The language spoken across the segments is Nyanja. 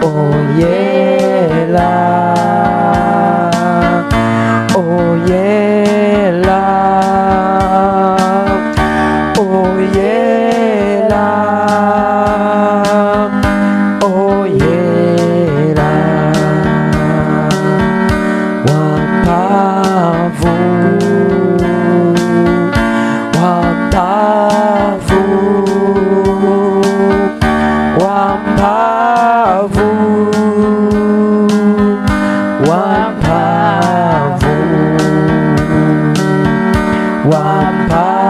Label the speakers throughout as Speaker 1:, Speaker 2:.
Speaker 1: Oyela, oyela, oyela, oyela. Wampavu, wampavu, wampavu, wampavu, wampavu,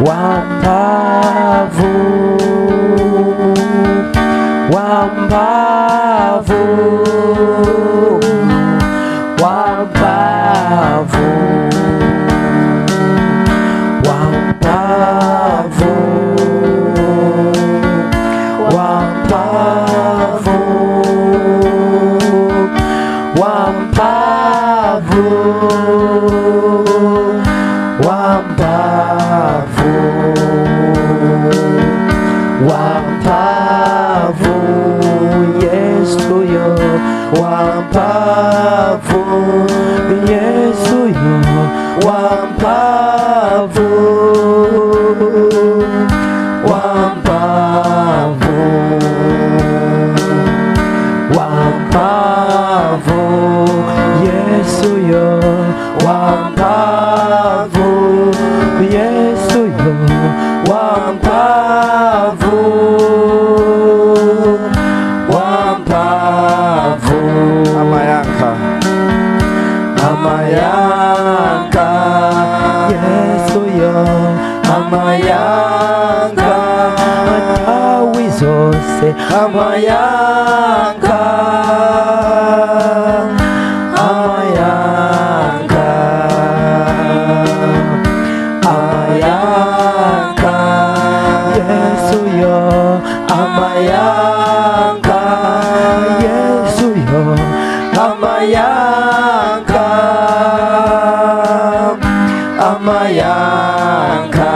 Speaker 1: wampavu, wampavu, wampavu, wampavu, wampavu, wampavu, wampavu, wampavu, Yesu yo, wampavu, Yesu yo, wampavu, wampavu, wampavu, Yesu yo, wampavu, Yesu yo, wampavu, wampavu.
Speaker 2: Amayanka,
Speaker 1: Amayanka, Yesu yo, amayanka, nthawi zonse, amayanka, amayanka, amayanka, Yesu yo, amayanka, Yesu yo, amayanka, amayanka,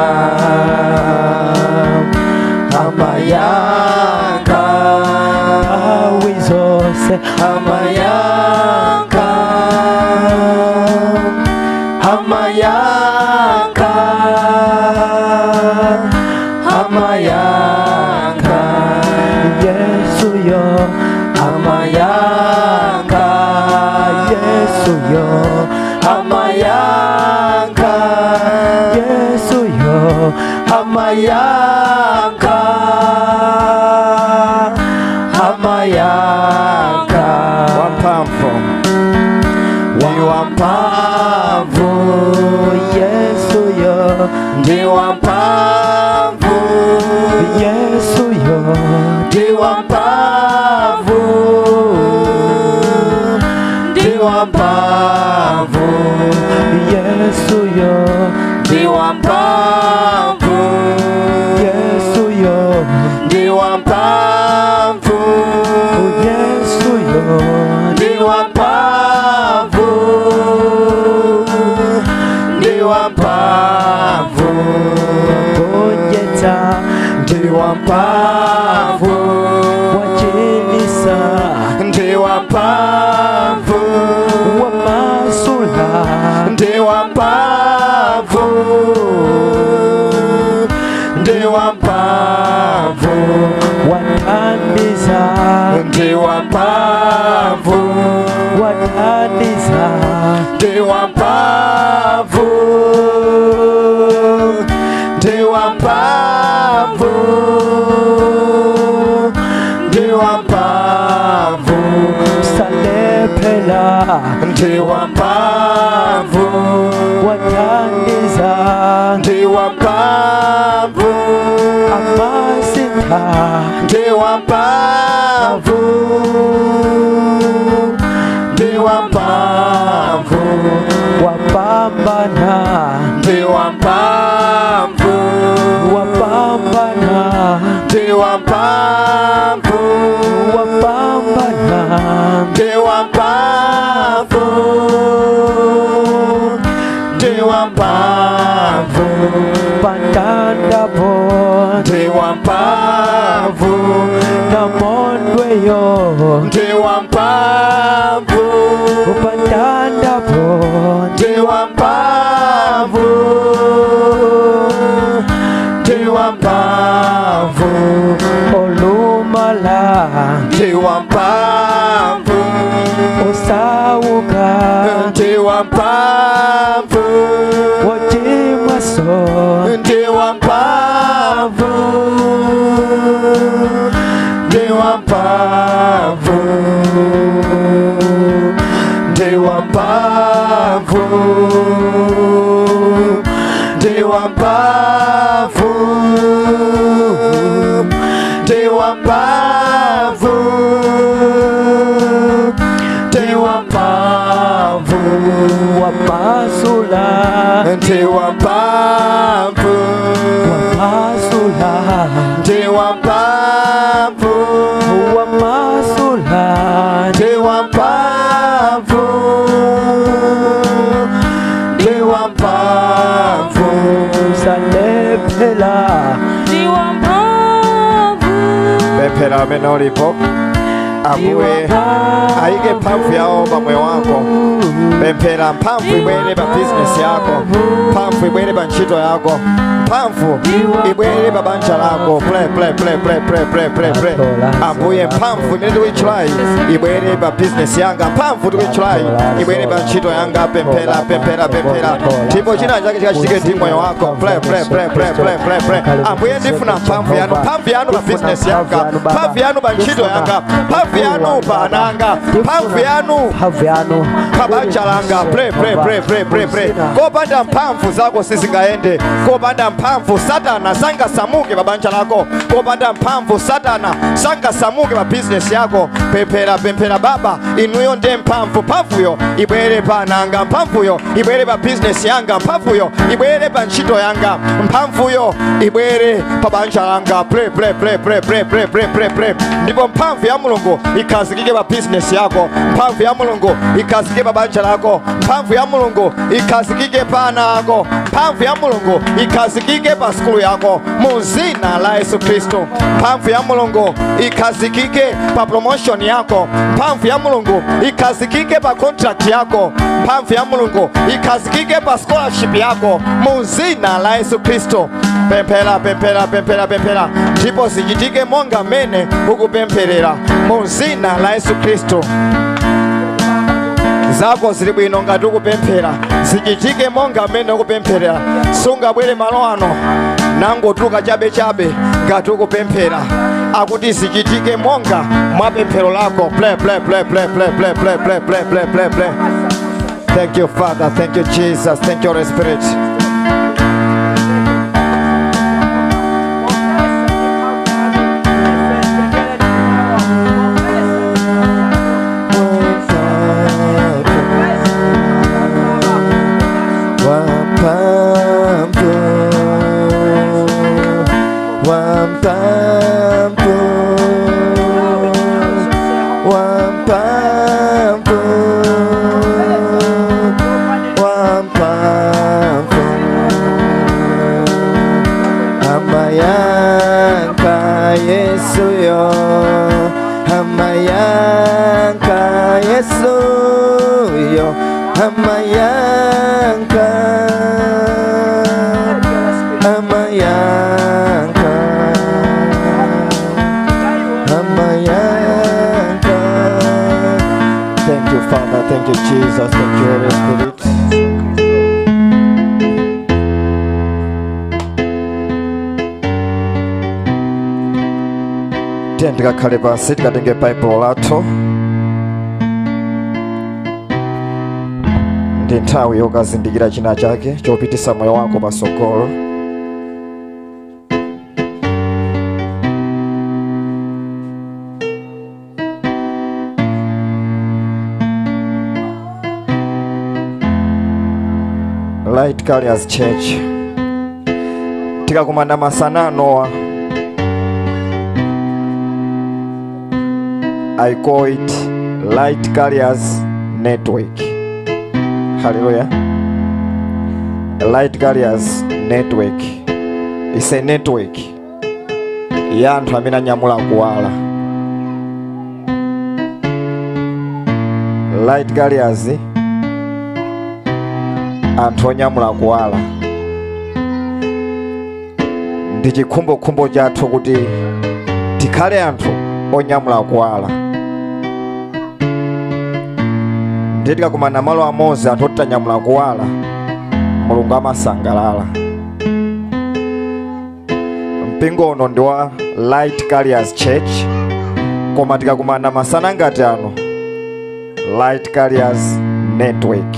Speaker 1: amayanka, nthawi zonse, amayanka, amayanka, amayanka, Yesu yo, amayanka, Yesu yo, amayanka, Yesu yo, amayanka, amayanka.
Speaker 2: Wampamvu,
Speaker 1: Ndi wampamvu, Yesu yo,
Speaker 2: ndi wampamvu,
Speaker 1: Yesu yo,
Speaker 2: ndi wampamvu, ndi wampamvu,
Speaker 1: Yesu yo,
Speaker 2: ndi wampamvu,
Speaker 1: Yesu yo,
Speaker 2: ndi wampamvu,
Speaker 1: Yesu yo,
Speaker 2: ndi wampamvu, ndi wampamvu,
Speaker 1: Gonjetsa,
Speaker 2: ndi wampamvu,
Speaker 1: wachilisa,
Speaker 2: ndi wampamvu,
Speaker 1: wamasula,
Speaker 2: ndi wampamvu, ndi wampamvu,
Speaker 1: wathandiza,
Speaker 2: ndi wampamvu,
Speaker 1: wathandiza,
Speaker 2: ndi wampamvu, ndi wampamvu, ndi wampamvu,
Speaker 1: salephela,
Speaker 2: ndi wampamvu,
Speaker 1: wathandiza,
Speaker 2: ndi wampamvu,
Speaker 1: amasitha,
Speaker 2: ndi wampamvu, ndi wampamvu,
Speaker 1: wapambana,
Speaker 2: ndi wampamvu,
Speaker 1: wapambana,
Speaker 2: ndi wampamvu,
Speaker 1: wapambana,
Speaker 2: ndi wampamvu, ndi wampamvu,
Speaker 1: patandapo,
Speaker 2: ndi wampamvu, Ndiwamphamvu.
Speaker 1: Upandandapo
Speaker 2: Ndiwamphamvu. Ndiwamphamvu.
Speaker 1: Olumala
Speaker 2: Ndiwamphamvu.
Speaker 1: Osauka
Speaker 2: Ndiwamphamvu.
Speaker 1: Wochimwaso
Speaker 2: Ndiwamphamvu. Ndiwamphamvu. Ndiwamphamvu. Ndiwamphamvu. Ndiwamphamvu. Ndiwamphamvu.
Speaker 1: Wamasula
Speaker 2: Ndiwamphamvu.
Speaker 1: Wamasula
Speaker 2: Ndiwamphamvu.
Speaker 1: Wamasula
Speaker 2: Ndiwamphamvu. Ndiwamphamvu.
Speaker 1: Salephela
Speaker 2: Pemphera amene ulipo, Ambuye ayike mphamvu yawo pa moyo wako. Pemphera mphamvu ibwere pa bizinesi yako, mphamvu ibwere pa ntchito yako, mphamvu ibwere pa banja lako. Pray, pray, pray, pray, pray, pray, pray, pray. Ambuye, mphamvu imene tikuyitchulayi ibwere pa bizinesi yanga, mphamvu tikuyitchulayi ibwere pa ntchito yanga. Pemphera, pemphera, pemphera, ndipo china chake chikachitike ndi moyo wako. Pray, pray, pray, pray, pray, pray, pray. Ambuye, ndifuna mphamvu yanu, mphamvu yanu pa bizinesi yanga, mphamvu yanu pa ntchito yanga, mphamvu yanu pa ana anga, mphamvu yanu
Speaker 1: mphamvu yanu
Speaker 2: pa banja langa. Pray, pray, pray, pray, pray, pray. Kopanda mphamvu zako sizingayende. Kopanda mphamvu Satana sangasamuke pa banja lako. Kopanda mphamvu Satana sangasamuke pa bizinesi yako. Pemphera, pemphera. Baba, inuyo ndiye mphamvu. Mphamvuyo ibwere pa ana anga, mphamvuyo ibwere pa bizinesi yanga, mphamvuyo ibwere pa ntchito yanga, mphamvuyo ibwere pa banja langa. Pray, pray, pray, pray, pray, pray, pray, pray, pray. Ndipo mphamvu ya Mulungu ikhazikike pa bizinesi yako, mphamvu ya Mulungu ikhazikike pa banja lako, mphamvu ya Mulungu ikhazikike pa ana ako, mphamvu ya Mulungu ikhazikike pa sukulu yako, mu zina la Yesu Khristu. Mphamvu ya Mulungu ikhazikike pa promotion yako, mphamvu ya Mulungu ikhazikike pa contract yako, mphamvu ya Mulungu ikhazikike pa scholarship yako, mu zina la Yesu Khristu. Pemphera, pemphera, pemphera, pemphera, ndipo zichitike monga mmene ukupempherera, mu zina la Yesu Khristu. Zako zili bwino ngati ukupemphera, zichitike monga mmene ukupempherera. Sungabwere malo ano nangotuluka chabechabe ngati ukupemphera. Akuti zichitike monga mwa pemphero lako. Pray, pray, pray, pray, pray, pray, pray, pray, pray, pray, pray, pray. Thank you, Father. Thank you, Jesus. Thank you, Holy Spirit. Wampampu, wampampu, wampampu, wampampu. Amayanka Yesu yo, amayanka Yesu yo, amayanka, amayanka, amayanka. Thank you, Father. Thank you, Jesus. Thank you, Holy Spirit. Tiye tikakhale pansi, tikatenge Baibulo lathu. Ndi nthawi yokazindikira china chake chopitisa moyo wako pasogolo. Light Carriers Church, tikakumana masana anowa, I call it Light Carriers Network. Hallelujah. Light Carriers Network. It's a network ya anthu amene anyamula kuwala. Light carriers, anthu onyamula kuwala, ndi chikhumbokhumbo chathu kuti tikhale anthu onyamula kuwala. Ndiye tikakumana malo amodzi anthu otanyamula kuwala, Mulungu amasangalala. Mpingo uno ndi wa Light Carriers Church, koma tikakumana masana ngati ano, Light Carriers Network.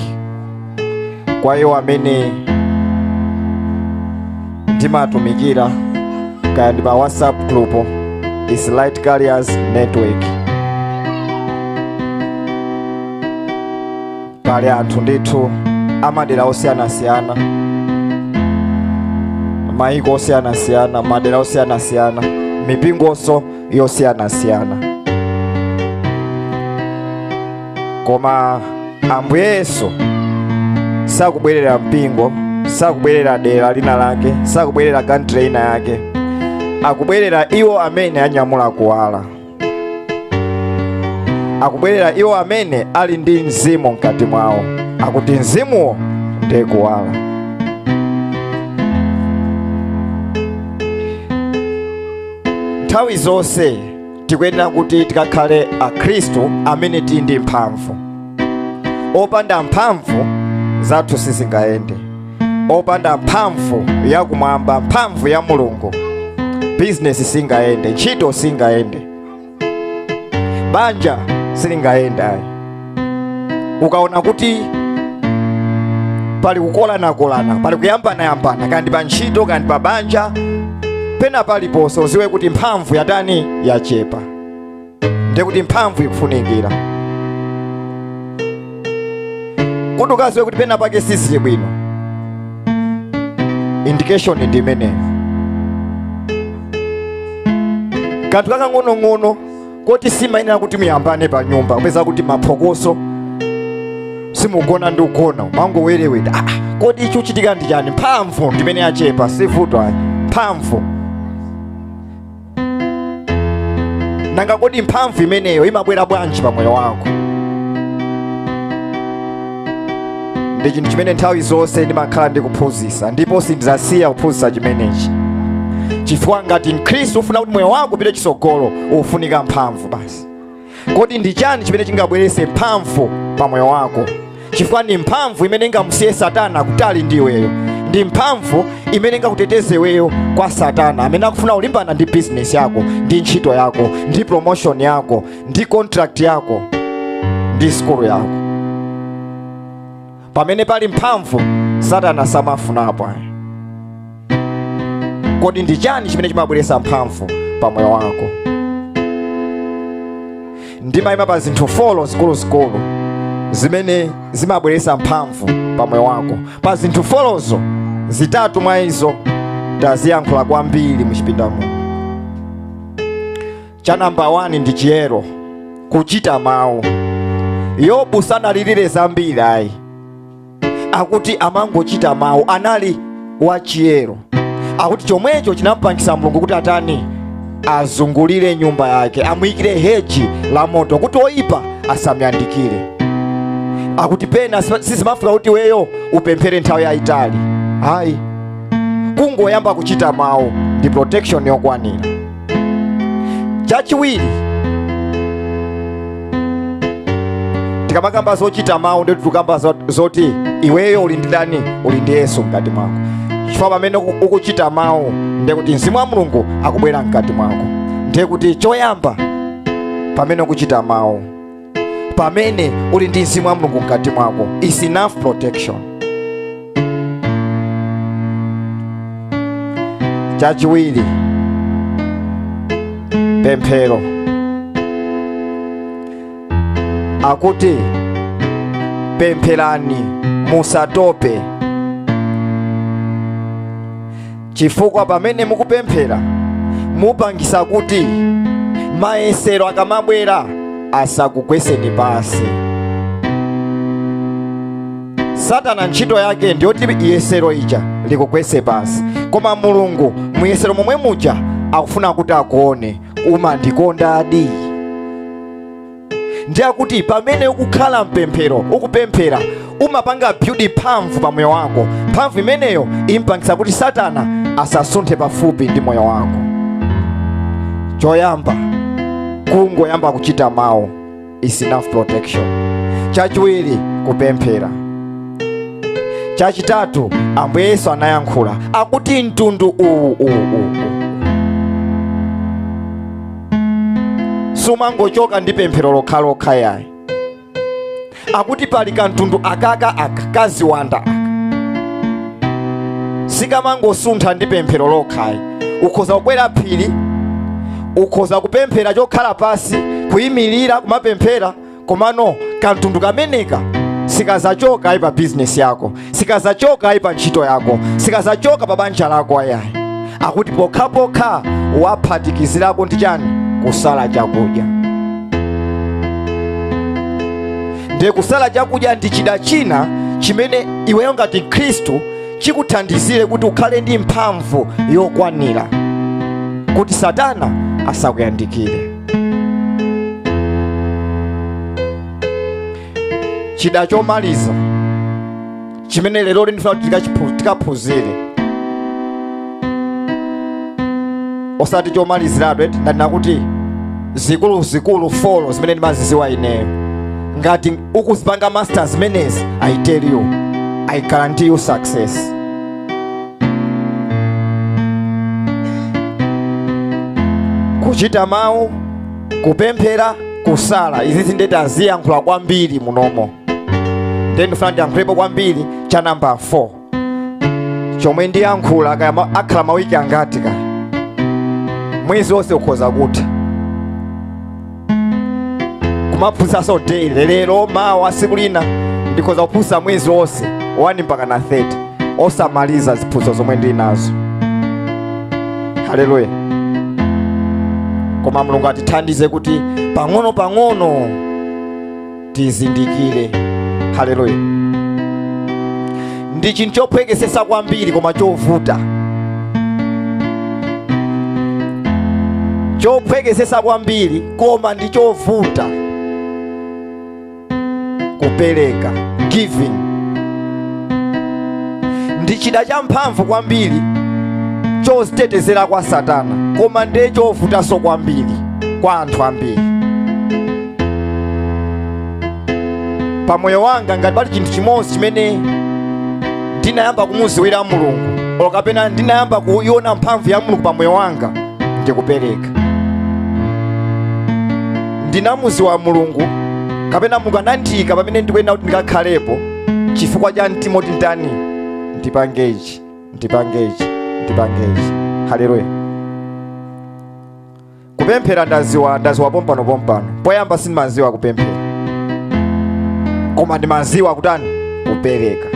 Speaker 2: Kwa iwo amene ndimatumikira kaya ndi pa WhatsApp group, is Light Carriers Network. Pali anthu ndithu amadera osiyanasiyana, maiko osiyanasiyana, madera osiyanasiyana, mipingonso yosiyanasiyana, koma Ambuye Yesu sakubwerera mpingo, sakubwerera dera lina lake, sakubwerera country ina yake, akubwerera iwo amene anyamula kuwala, akubwerera iwo amene ali ndi mzimu mkati mwawo, akuti mzimuwo ndiye kuwala. Nthawi zonse tikuyenera kuti tikakhale akhristu amene tili ndi mphamvu. Opanda mphamvu zathu sizingayende. Opanda mphamvu yakumwamba, mphamvu ya Mulungu, business singayende, ntchito singayende, banja silingayende ayi. Ukaona kuti pali kukolanakolana, pali kuyambanayambana, kandi pa ntchito kandi pa banja, pena paliponse, uziwe kuti mphamvu yatani, yachepa. Ndiye kuti mphamvu ikufunikira kuti ukaziwe kuti pena pake sizili bwino. Indication ndi imeneyo. Kanthu kakang'onong'ono koti simayenera kuti muyambane pa nyumba, kupeza kuti maphokoso, simugona ndi kugona, mangowereweta. Kodi ichi chitika ndi chani? Mphamvu ndimene yachepa, sivuto ayi, mphamvu. Nanga kodi mphamvu imeneyo imabwera bwanji pa moyo wako? Ndi chinthu chimene nthawi zonse ndimakhala ndikuphunzitsa, ndipo sindidzasiya kuphunzitsa chimenechi, chifukwa ngati mkhristu ufuna kuti moyo wako upite chitsogolo, ufunika mphamvu basi. Kodi ndi chani chimene chingabweretse mphamvu pa moyo wako? Chifukwa ndi mphamvu imene ingamusiye Satana kutali ndi iweyo, ndi mphamvu imene ingakuteteze iweyo kwa Satana amene akufuna kulimbana ndi business yako, ndi ntchito yako, ndi promotion yako, ndi contract yako, ndi sukulu yako. Pamene pali mphamvu, Satana samafunapo ayi. Kodi ndi chani chimene chimabweretsa mphamvu pa moyo wako? Ndimayima pa zinthu 4 zikuluzikulu zimene zimabweretsa mphamvu pa moyo wako. Pa zinthu 4zo, zitatu mwa izo taziyankhula kwambiri muchipinda muno. Cha namba 1 ndi chiyero, kuchita mawu. Yobu sanalirire zambiri ayi, akuti amangochita mawu, anali wachiyero. Akuti chomwecho chinampangisa Mulungu kuti atani, azungulire nyumba yake, amuyikire heji la moto kuti oyipa asamuyandikire. Akuti pena sizimafuna kuti weyo upemphere nthawi yayitali ayi, kungoyamba kuchita mawu ndi protection yokwanira. Chachiwiri, tikamakamba zochita mawu ndi tikukamba zoti iweyo uli ndi ndani, uli ndi Yesu mkati mwako. Chifukwa pamene ukuchita mawu ndiye kuti mzimu wa Mulungu akubwera mkati mwako. Ndiye kuti choyamba pamene ukuchita mawu, pamene uli ndi mzimu wa Mulungu mkati mwako, is enough protection. Chachiwiri, pemphero. Akuti pempherani musatope, chifukwa pamene mukupemphera mupangisa kuti mayesero akamabwera asakugweseni pansi. Satana ntchito yake ndiyoti yesero ija likugwese pansi, koma Mulungu muyesero momwe muja akufuna kuti akuone umandikondadi. Ndi akuti pamene ukukhala mpemphero, ukupemphera, umapanga build mphamvu pa moyo wako. Mphamvu imeneyo impangisa kuti Satana asasunthe pafupi ndi moyo wako. Choyamba, kungoyamba kuchita mawu is enough protection. Chachiwiri, kupemphera. Chachitatu, Ambuye Yesu anayankhula akuti mtundu uwu uwu uwu sumangochoka ndi pemphero lokhalokha yayi. Akuti pali kamtundu akaka aka kaziwanda aka sikamangosuntha ndi pemphero lokhayi. Ukhoza kukwera phiri, ukhoza kupemphera chokhala pasi, kuyimirira kumapemphera, komano kamtundu kameneka sikazachoka ayi pa bizinesi yako, sikazachoka ayi pa ntchito yako, sikazachoka pa banja lako ayayi. Akuti pokhapokha waphatikizirako ndi chani? Kusala chakudya. Ndiye kusala chakudya ndi chida china chimene iweyo ngati Khristu chikuthandizire kuti ukhale ndi mphamvu yokwanira kuti Satana asakuyandikire. Chida chomaliza chimene lero ndifuna kuti tikaphunzire, osati chomaliziratu eti, ndanena kuti zikuluzikulu 4 zimene ndimaziziwa ineyo. Ngati ukuzipanga master zimenezi, I tell you, I guarantee you success. Kuchita mawu, kupemphera, kusala, izi ndiye taziyankhula kwambiri munomo. Ndiye ndifuna ndiyankhulepo kwambiri cha namba 4 chomwe ndiyankhula kaya akhala mawiki angati kaya mwezi wonse ukhoza kutha kumaphunzitsanso daily. Lero mawa siku lina ndikhoza kuphunzitsa mwezi wonse 1 mpaka na 30 osamaliza ziphunzitso zomwe ndili nazo. Haleluya. Koma Mulungu atithandize kuti pang'ono pang'ono tizindikire. Haleluya. Ndi chinthu chophwekesesa kwambiri koma chovuta. Chophwekesesa kwambiri koma ndi chovuta. Kupereka, giving, ndi chida cha mphamvu kwambiri chozitetezera kwa Satana, koma ndiye chovutanso kwambiri kwa anthu ambiri. Pamoyo wanga ngati pali chinthu chimodzi chimene ndinayamba kumuziwira Mulungu, olo kapena ndinayamba kuiona mphamvu ya Mulungu pamoyo wanga, ndikupereka. Ndinamuziwa Mulungu, kapena Mulungu anandiyika pamene ndikuyenda kuti ndikakhalepo chifukwa cha mtima oti ndani, ndipange ichi, ndipange ichi, ndipange ichi. Haleluya. Kupemphera ndaziwa pompano pompano. Poyamba sindimaziwa kupemphera, koma ndimaziwa kutani? Kupereka.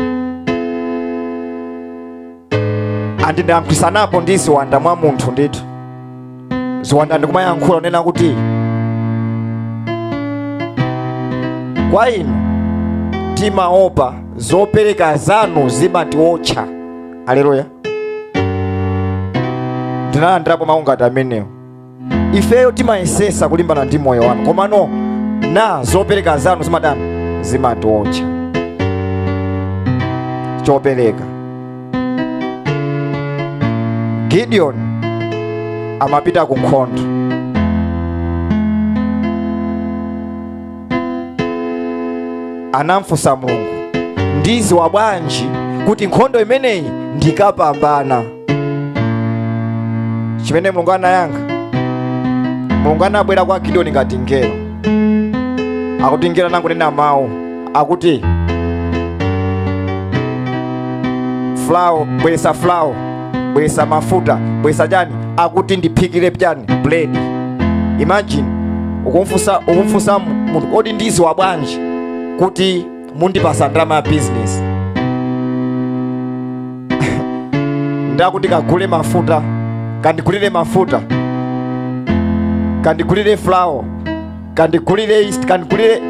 Speaker 2: Andindayankhulitsanapo ndi ziwanda mwa munthu ndithu. Ziwanda ndikumayankhula nena kuti kwa inu timaopa zopereka zanu zimatiotcha. Haleluya. Ndinalandirapo mawu ngati amenewo. Ifeyo timayesesa kulimbana ndi moyo wanu, komano na zopereka zanu zimadani? Zimatiotcha. Chopereka. Gideon amapita ku nkhondo. Anamfunsa Mulungu, ndiziwa bwanji kuti nkhondo imeneyi ndikapambana? Chimene Mulungu anayankha, Mulungu anabwera kwa Gideon ngati mngelo. Akuti mngelo anangonena mawu akuti flour, bwesa flour, bwesa mafuta, bwesa chani, akuti ndiphikire chani, bread. Imagine ukumfunsa munthu, kodi ndiziwa bwanji kuti mundipasa ndalama ya business? Ndakuti kagule mafuta, kandigulire mafuta, kandigulire flour, kandigulire yeast, kandigulire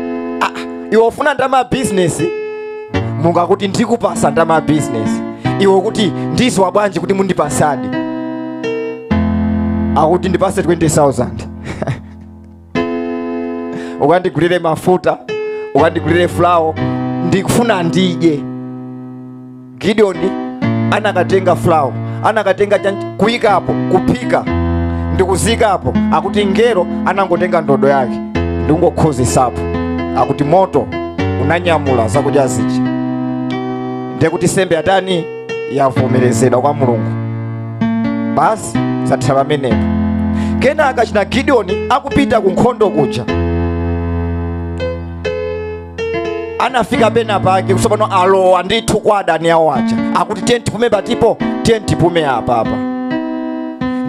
Speaker 2: iwe ufuna ndalama ya business. Mulungu akuti ndikupasa ndalama ya business. Iwe kuti ndiziwa bwanji kuti mundipasadi? Akuti ndipase 20,000. Ukandigulire mafuta, ukandigulire flour, ndikufuna ndidye. Gideoni anakatenga flour, anakatenga kuyikapo, kuphika ndikuzikapo. Akuti ngelo anangotenga ndodo yake ndikungokhozesapo, akuti moto unanyamula zakudya zija. Ndiye kuti sembe yatani? Yavomerezedwa kwa Mulungu. Basi zatha pamenepo. Kenaka china Gideoni akupita ku nkhondo kuja, anafika pena pake kusopano alowa ndithu kwa adani awo aja, akuti tiye tipume patipo, tiye tipume apa apa.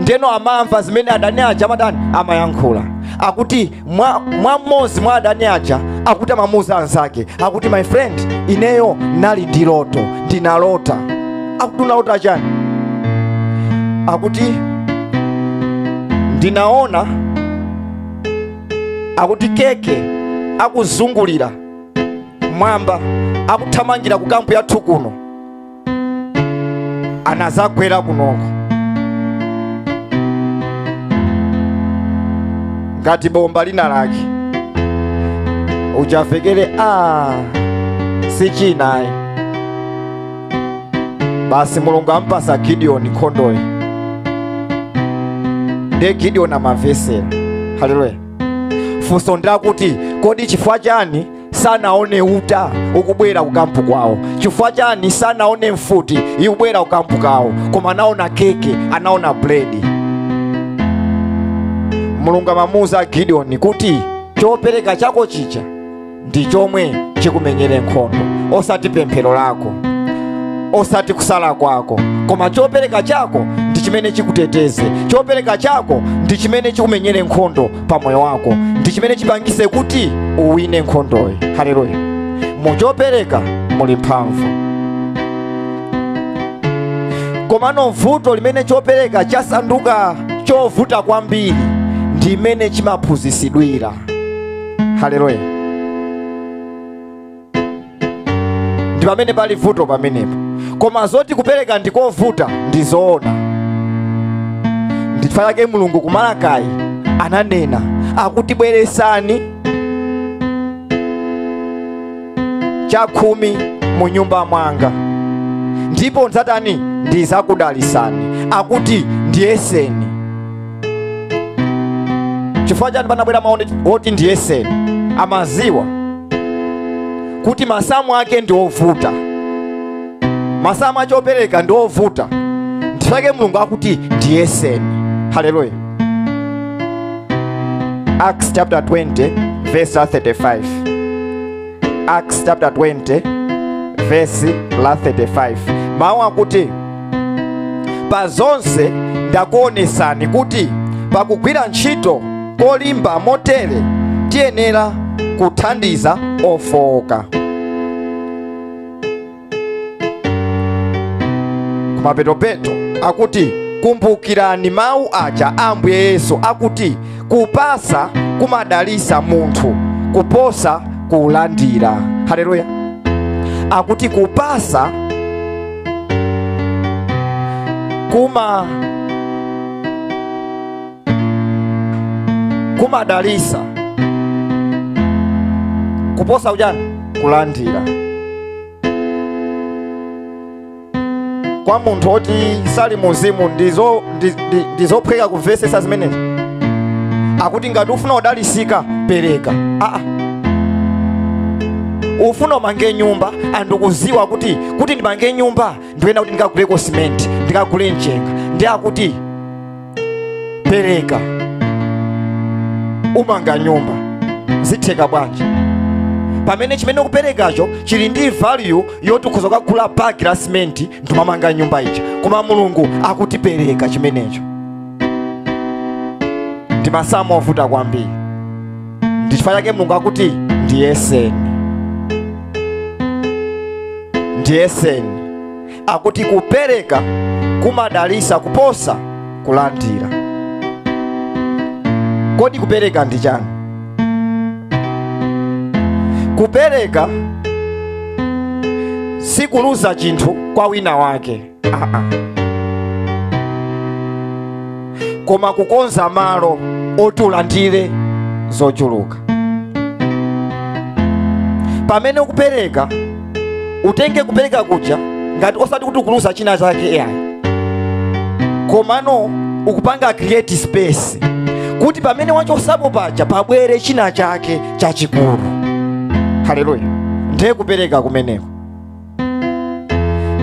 Speaker 2: Ndeno amamva zimene adani aja amatani, amayankhula. Akuti mwa mmodzi mwa adani aja akuti amamuuza anzake, akuti my friend, ineyo nali ndi loto, ndinalota. Akuti unalota chani? Akuti ndinaona, akuti keke akuzungulira mwamba, akuthamangira ku kampu yathu kuno, anazagwera kunoko ngati bomba lina lake. Uchavekere si chinayi. Basi Mulungu ampasa Gideoni nkhondoyi. Ndiye Gideoni amamvesera. Haleluya. Funso ndakuti kodi chifukwa chani sanaone uta ukubwera ku kampu kwawo? Chifukwa chani sanaone mfuti ikubwera ku kampu kawo? Koma anaona keke, anaona buledi. Mulungu amamuuza Gideoni kuti chopereka chako chija ndi chomwe chikumenyere nkhondo, osati pemphero lako, osati kusala kwako, koma chopereka chako ndi chimene chikuteteze. Chopereka chako ndi chimene chikumenyere nkhondo pa moyo wako, ndi chimene chipangise kuti uwine nkhondoyi. Haleluya. Muchopereka muli mphamvu. Komano vuto limene chopereka chasanduka chovuta kwambiri ndi imene chimaphunzitsidwira. Haleluya. Ndi pamene pali vuto pamenepo. Koma zoti kupereka ndikovuta ndi zoona. Ndichifukwa chake Mulungu ku Malaki ananena akuti bweresani chakhumi mu nyumba mwanga, ndipo ndzatani? Ndizakudalisani. Akuti ndiyeseni. Chifukwa chani panabwera mawu oti ndiyeseni? Amaziwa kuti masamu ake ndi ovuta, masamu achopereka ndi ovuta. Ndichifukwa chake Mulungu akuti ndiyeseni. Haleluya. Acts chapter 20 verse 35. Acts chapter 20 verse la 35. Mawu akuti pa zonse ndakuonesani kuti pakugwira ntchito kolimba motere tiyenera kuthandiza ofowoka. Kumapetopeto akuti kumbukirani mawu aja a Ambuye Yesu akuti kupasa kumadalisa munthu kuposa kulandira. Haleluya. Akuti kupasa kumadalisa kuposa kujani kulandira. Kwa munthu oti sali muzimu ndizophweka kumvesesa zimenezi. Akuti ngati ufuna udalisika pereka. Ufuna umange nyumba, andikuziwa kuti ndimange nyumba ndiyena kuti ndikaguleko cement, ndikagule mchenga. Ndi akuti pereka umanga nyumba zitheka bwanji? Pamene chimene ukuperekacho chili ndi value yoti ukhoza kukagula bag la cement ndimamanga nyumba ija, koma Mulungu akutipereka chimenecho. Ndi masamu ovuta kwambiri. Ndi chifukwa chake Mulungu akuti ndiyeseni, ndiyeseni. Akuti kupereka kumadalisa kuposa kulandira. Kodi kupereka ndi chani? Kupereka sikuluza chinthu kwa wina wake, koma kukonza malo oti ulandire zochuluka. Pamene ukupereka, utenge kupereka kuja ngati osati kuti ukuluza china chake ayi, komano ukupanga create space kuti pamene wachosapo paja pabwere china chake chachikulu. Haleluya. Ndiye kupereka kumeneko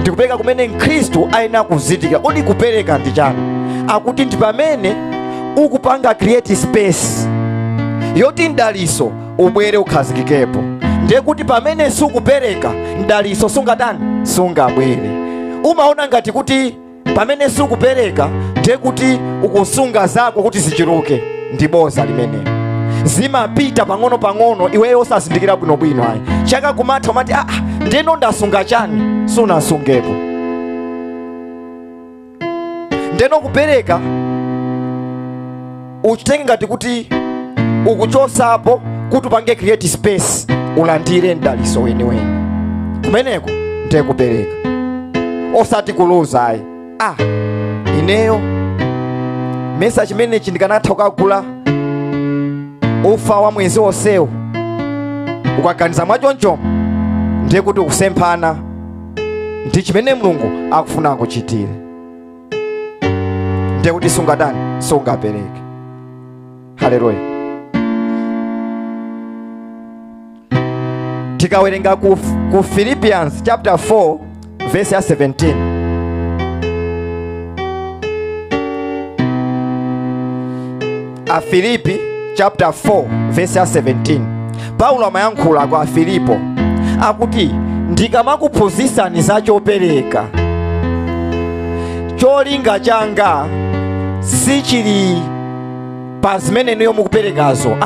Speaker 2: ndikupereka kumene Mkhristu ayenera kuzindikira. Kodi kupereka ndi chani? Akuti ndi pamene ukupanga create space yoti mdaliso ubwere ukhazikikepo. Ndiye kuti pamene sukupereka, mdaliso sungatani, sungabwere. Umaona ngati kuti pamene sukupereka ndiye kuti ukusunga zako kuti zichuluke. Ndi boza limenelo. Zimapita pang'ono pang'ono, iweyo osazindikira bwinobwino ayi. Chaka kumatha umati, ah, ndeno ndasunga chani? Sunasungepo. Ndeno kupereka uchitenge ngati kuti ukuchosapo kuti upange create space ulandire mdaliso weniweni. Kumeneko ndiye kupereka, osati kuluza ayi. Ah, ineyo mesa chimenechi ndikanatha kukagula ufa wa mwezi wonsewu. Ukaganiza mwachonchomo ndiye kuti ukusemphana ndi chimene Mulungu akufuna akuchitire. Ndiye kuti sungatani, sungapereke. Haleluya. Tikawerenga ku Philippians chapter 4 verse ya 17, Afilipi chapter 4 verse ya 17, Paulo amayankhula kwa Afilipo akuti, ndikamakuphunzitsani za chopereka, cholinga changa sichili pa zimene inuyo mukuperekazo,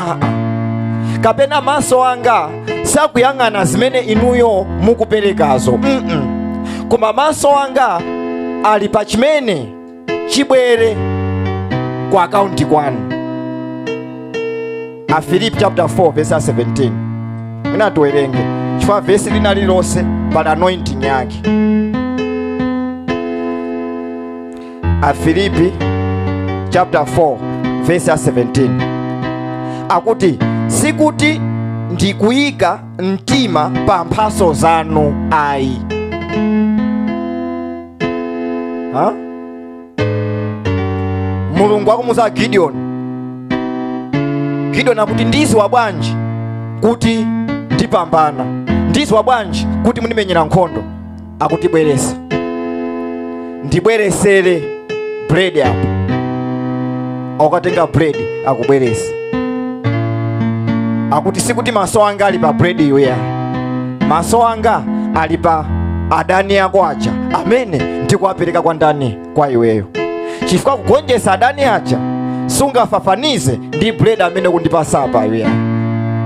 Speaker 2: kapena maso anga sakuyang'ana zimene inuyo mukuperekazo, koma maso anga ali pa chimene chibwere ku akaunti kwanu. Afilipi chapter 4 verse 17. Mwina tiwerenge chifukwa vesi lina lililonse pali anointing yake. Afilipi chapter 4 verse 17 akuti, sikuti ndikuyika mtima pa mphaso zanu ayi. Ha? Mulungu akumuza Gideon. Gideon akuti, ndiziwa bwanji kuti ndipambana, ndiziwa bwanji kuti mundimenyera nkhondo? Akuti bweresa, ndibweresere bread apo. Akatenga bread akubweresa. Akuti sikuti maso anga ali pa bread iyo, maso anga ali pa adani ako aja amene ndikuwapereka kwa ndani? Kwa iweyo. Chifukwa kugonjetsa adani aja sungafafanize ndi bread amene kundipasa apa iweyo.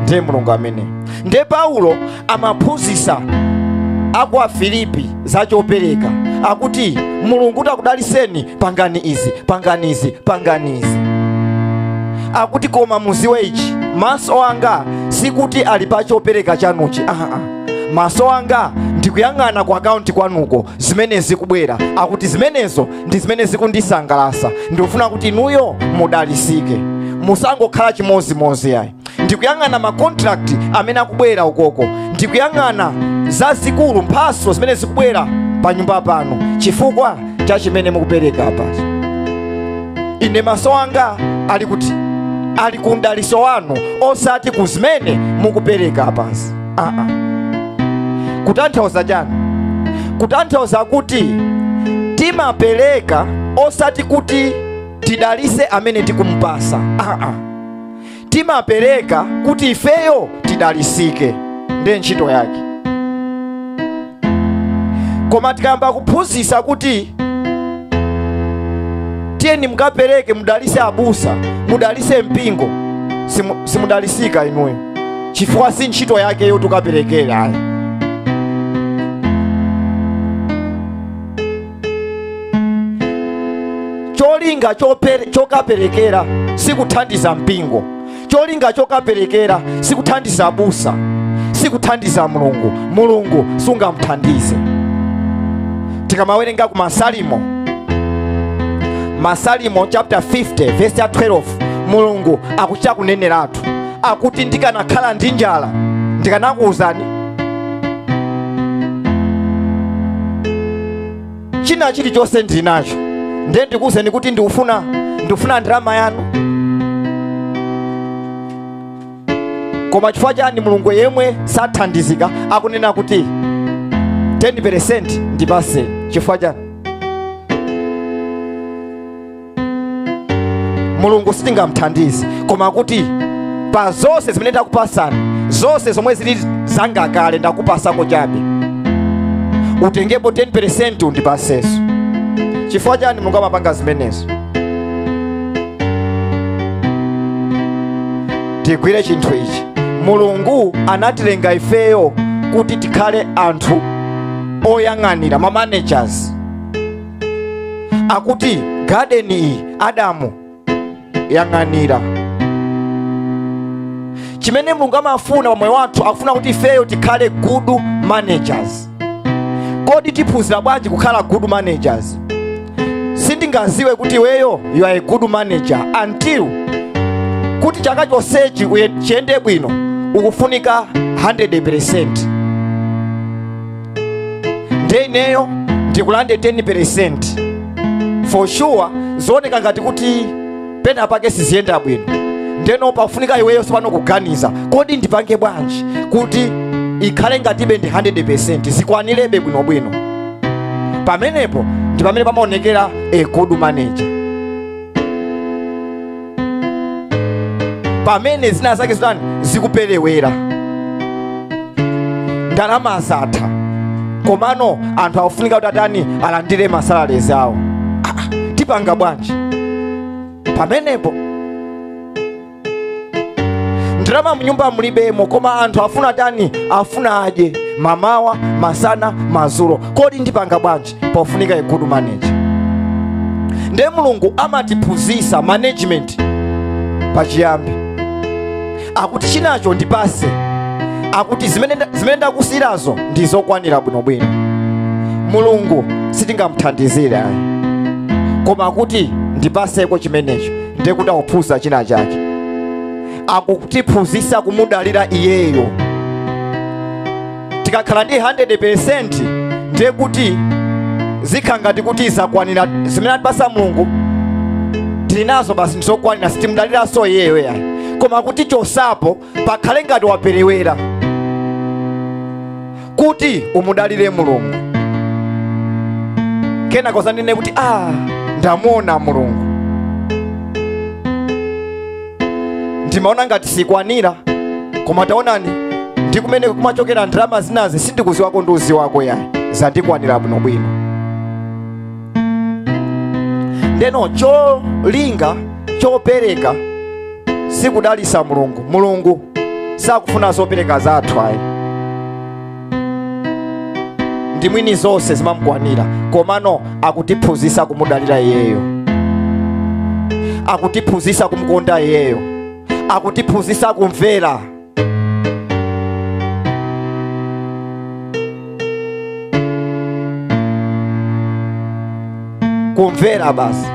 Speaker 2: Ndiye Mulungu amene. Ndiye Paulo amaphunzitsa aku Afilipi za chopereka, akuti Mulungu takudaliseni, pangani izi, pangani izi, pangani izi. Akuti koma muziwe ichi, maso anga sikuti ali pa chopereka chanuchi, maso anga ndikuyang'ana ku akaunti kwanuko zimene zikubwera. Akuti zimenezo ndi zimene zikundisangalatsa, ndikufuna kuti inuyo mudalisike, musangokhala chimozimozi ayi. Ndikuyang'ana ma contract amene akubwera ukoko, ndikuyang'ana zazikulu mphaso zimene zikubwera pa nyumba pano chifukwa cha chimene mukupereka apa. Ine maso anga ali kuti ali ku mdaliso wanu, osati ku zimene mukupereka apansi. Kutanthauza chani? Kutanthauza kuti timapereka osati kuti tidalise amene tikumpasa, timapereka kuti ifeyo tidalisike, ndiye ntchito yake. Koma tikayamba kuphunzitsa kuti tiyeni mukapereke, mudalise abusa, mudalise mpingo, simudalisika inuyo, chifukwa si ntchito yake yo tukaperekera ayi. Cholinga chokaperekera sikuthandiza mpingo, cholinga chokaperekera sikuthandiza abusa, sikuthandiza Mulungu. Mulungu sungamthandize. Tikamawerenga ku Masalimo, Masalimo chapter 50 verse 12, Mulungu akuchita kuneneratu akuti ndikanakhala ndi njala ndikanakuwuzani China chilichonse ndili nacho, ndiye ndikuwuzeni kuti ndikufuna ndalama yanu. Koma chifukwa chani Mulungu yemwe sathandizika akunena kuti 10% ndipase? Chifukwa chani? Mulungu sitingamthandize, koma kuti pa zonse zimene ndakupasani, zonse zomwe zili zanga kale ndakupasako chabe, utengepo 10% undipaseso. Chifukwa chani Mulungu amapanga zimenezo? Tigwire chinthu ichi. Mulungu anatilenga ifeyo kuti tikhale anthu oyang'anira, ma managers. Akuti garden iyi, Adamu, yang'anira. Chimene Mulungu amafuna pamoyo wathu, akufuna kuti ifeyo tikhale good managers. Kodi tiphunzira bwanji kukhala good managers? Sindingaziwe kuti iweyo you are a good manager until kuti chaka chonsechi chiyende bwino ukufunika 100%. Ndiye ineyo ndikulande 10%. For sure zooneka ngati kuti pena pake siziyenda bwino. Ndeno pafunika iweyo sipano kuganiza, kodi ndipange bwanji kuti ikhale ngatibe ndi 100%, zikwanirebe bwinobwino. Pamenepo ndi pamene pamaonekera a good manager. Pamene zina zake zitani zikuperewera, ndalama zatha, komano anthu akufunika kuti atani alandire masalarizi awo. Tipanga bwanji? Pamenepo ndalama mnyumba mulibemo, koma anthu afuna tani, afuna adye mamawa, masana, madzulo. Kodi ndipanga bwanji? Pofunika a good manager. Ndiye Mulungu amatiphunzitsa management pachiyambi. Akuti chinacho ndipase, akuti zimene ndakusiyirazo ndi zokwanira bwinobwino. Mulungu sitingamthandizire ayi, koma akuti ndipaseko chimenecho, ndiye kuti akuphunzitsa china chake, akutiphunzitsa kumudalira iyeyo. Tikakhala ndi 100% ndiye kuti zikhala ngati kuti zakwanira zimene atipasa Mulungu tili nazo basi, ndizokwanira, sitimudaliranso iyeyo yayi. Koma kuti chosapo pakhale ngati waperewera kuti umudalire Mulungu, kenako uzanene kuti ndamuona Mulungu, ndimaona ngati sikwanira, koma taonani ndi kumene kumachokera ndalama zinazi sindikuziwako ndi uziwako yayi, zandikwanira bwinobwino. Ndeno cholinga chopereka sikudalisa Mulungu. Mulungu sakufuna zopereka zathu ayi, ndi mwini zonse zimamukwanira, komano akutiphunzitsa kumudalira iyeyo, akutiphunzitsa kumukonda iyeyo, akutiphunzitsa kumvera. Kumvera basi.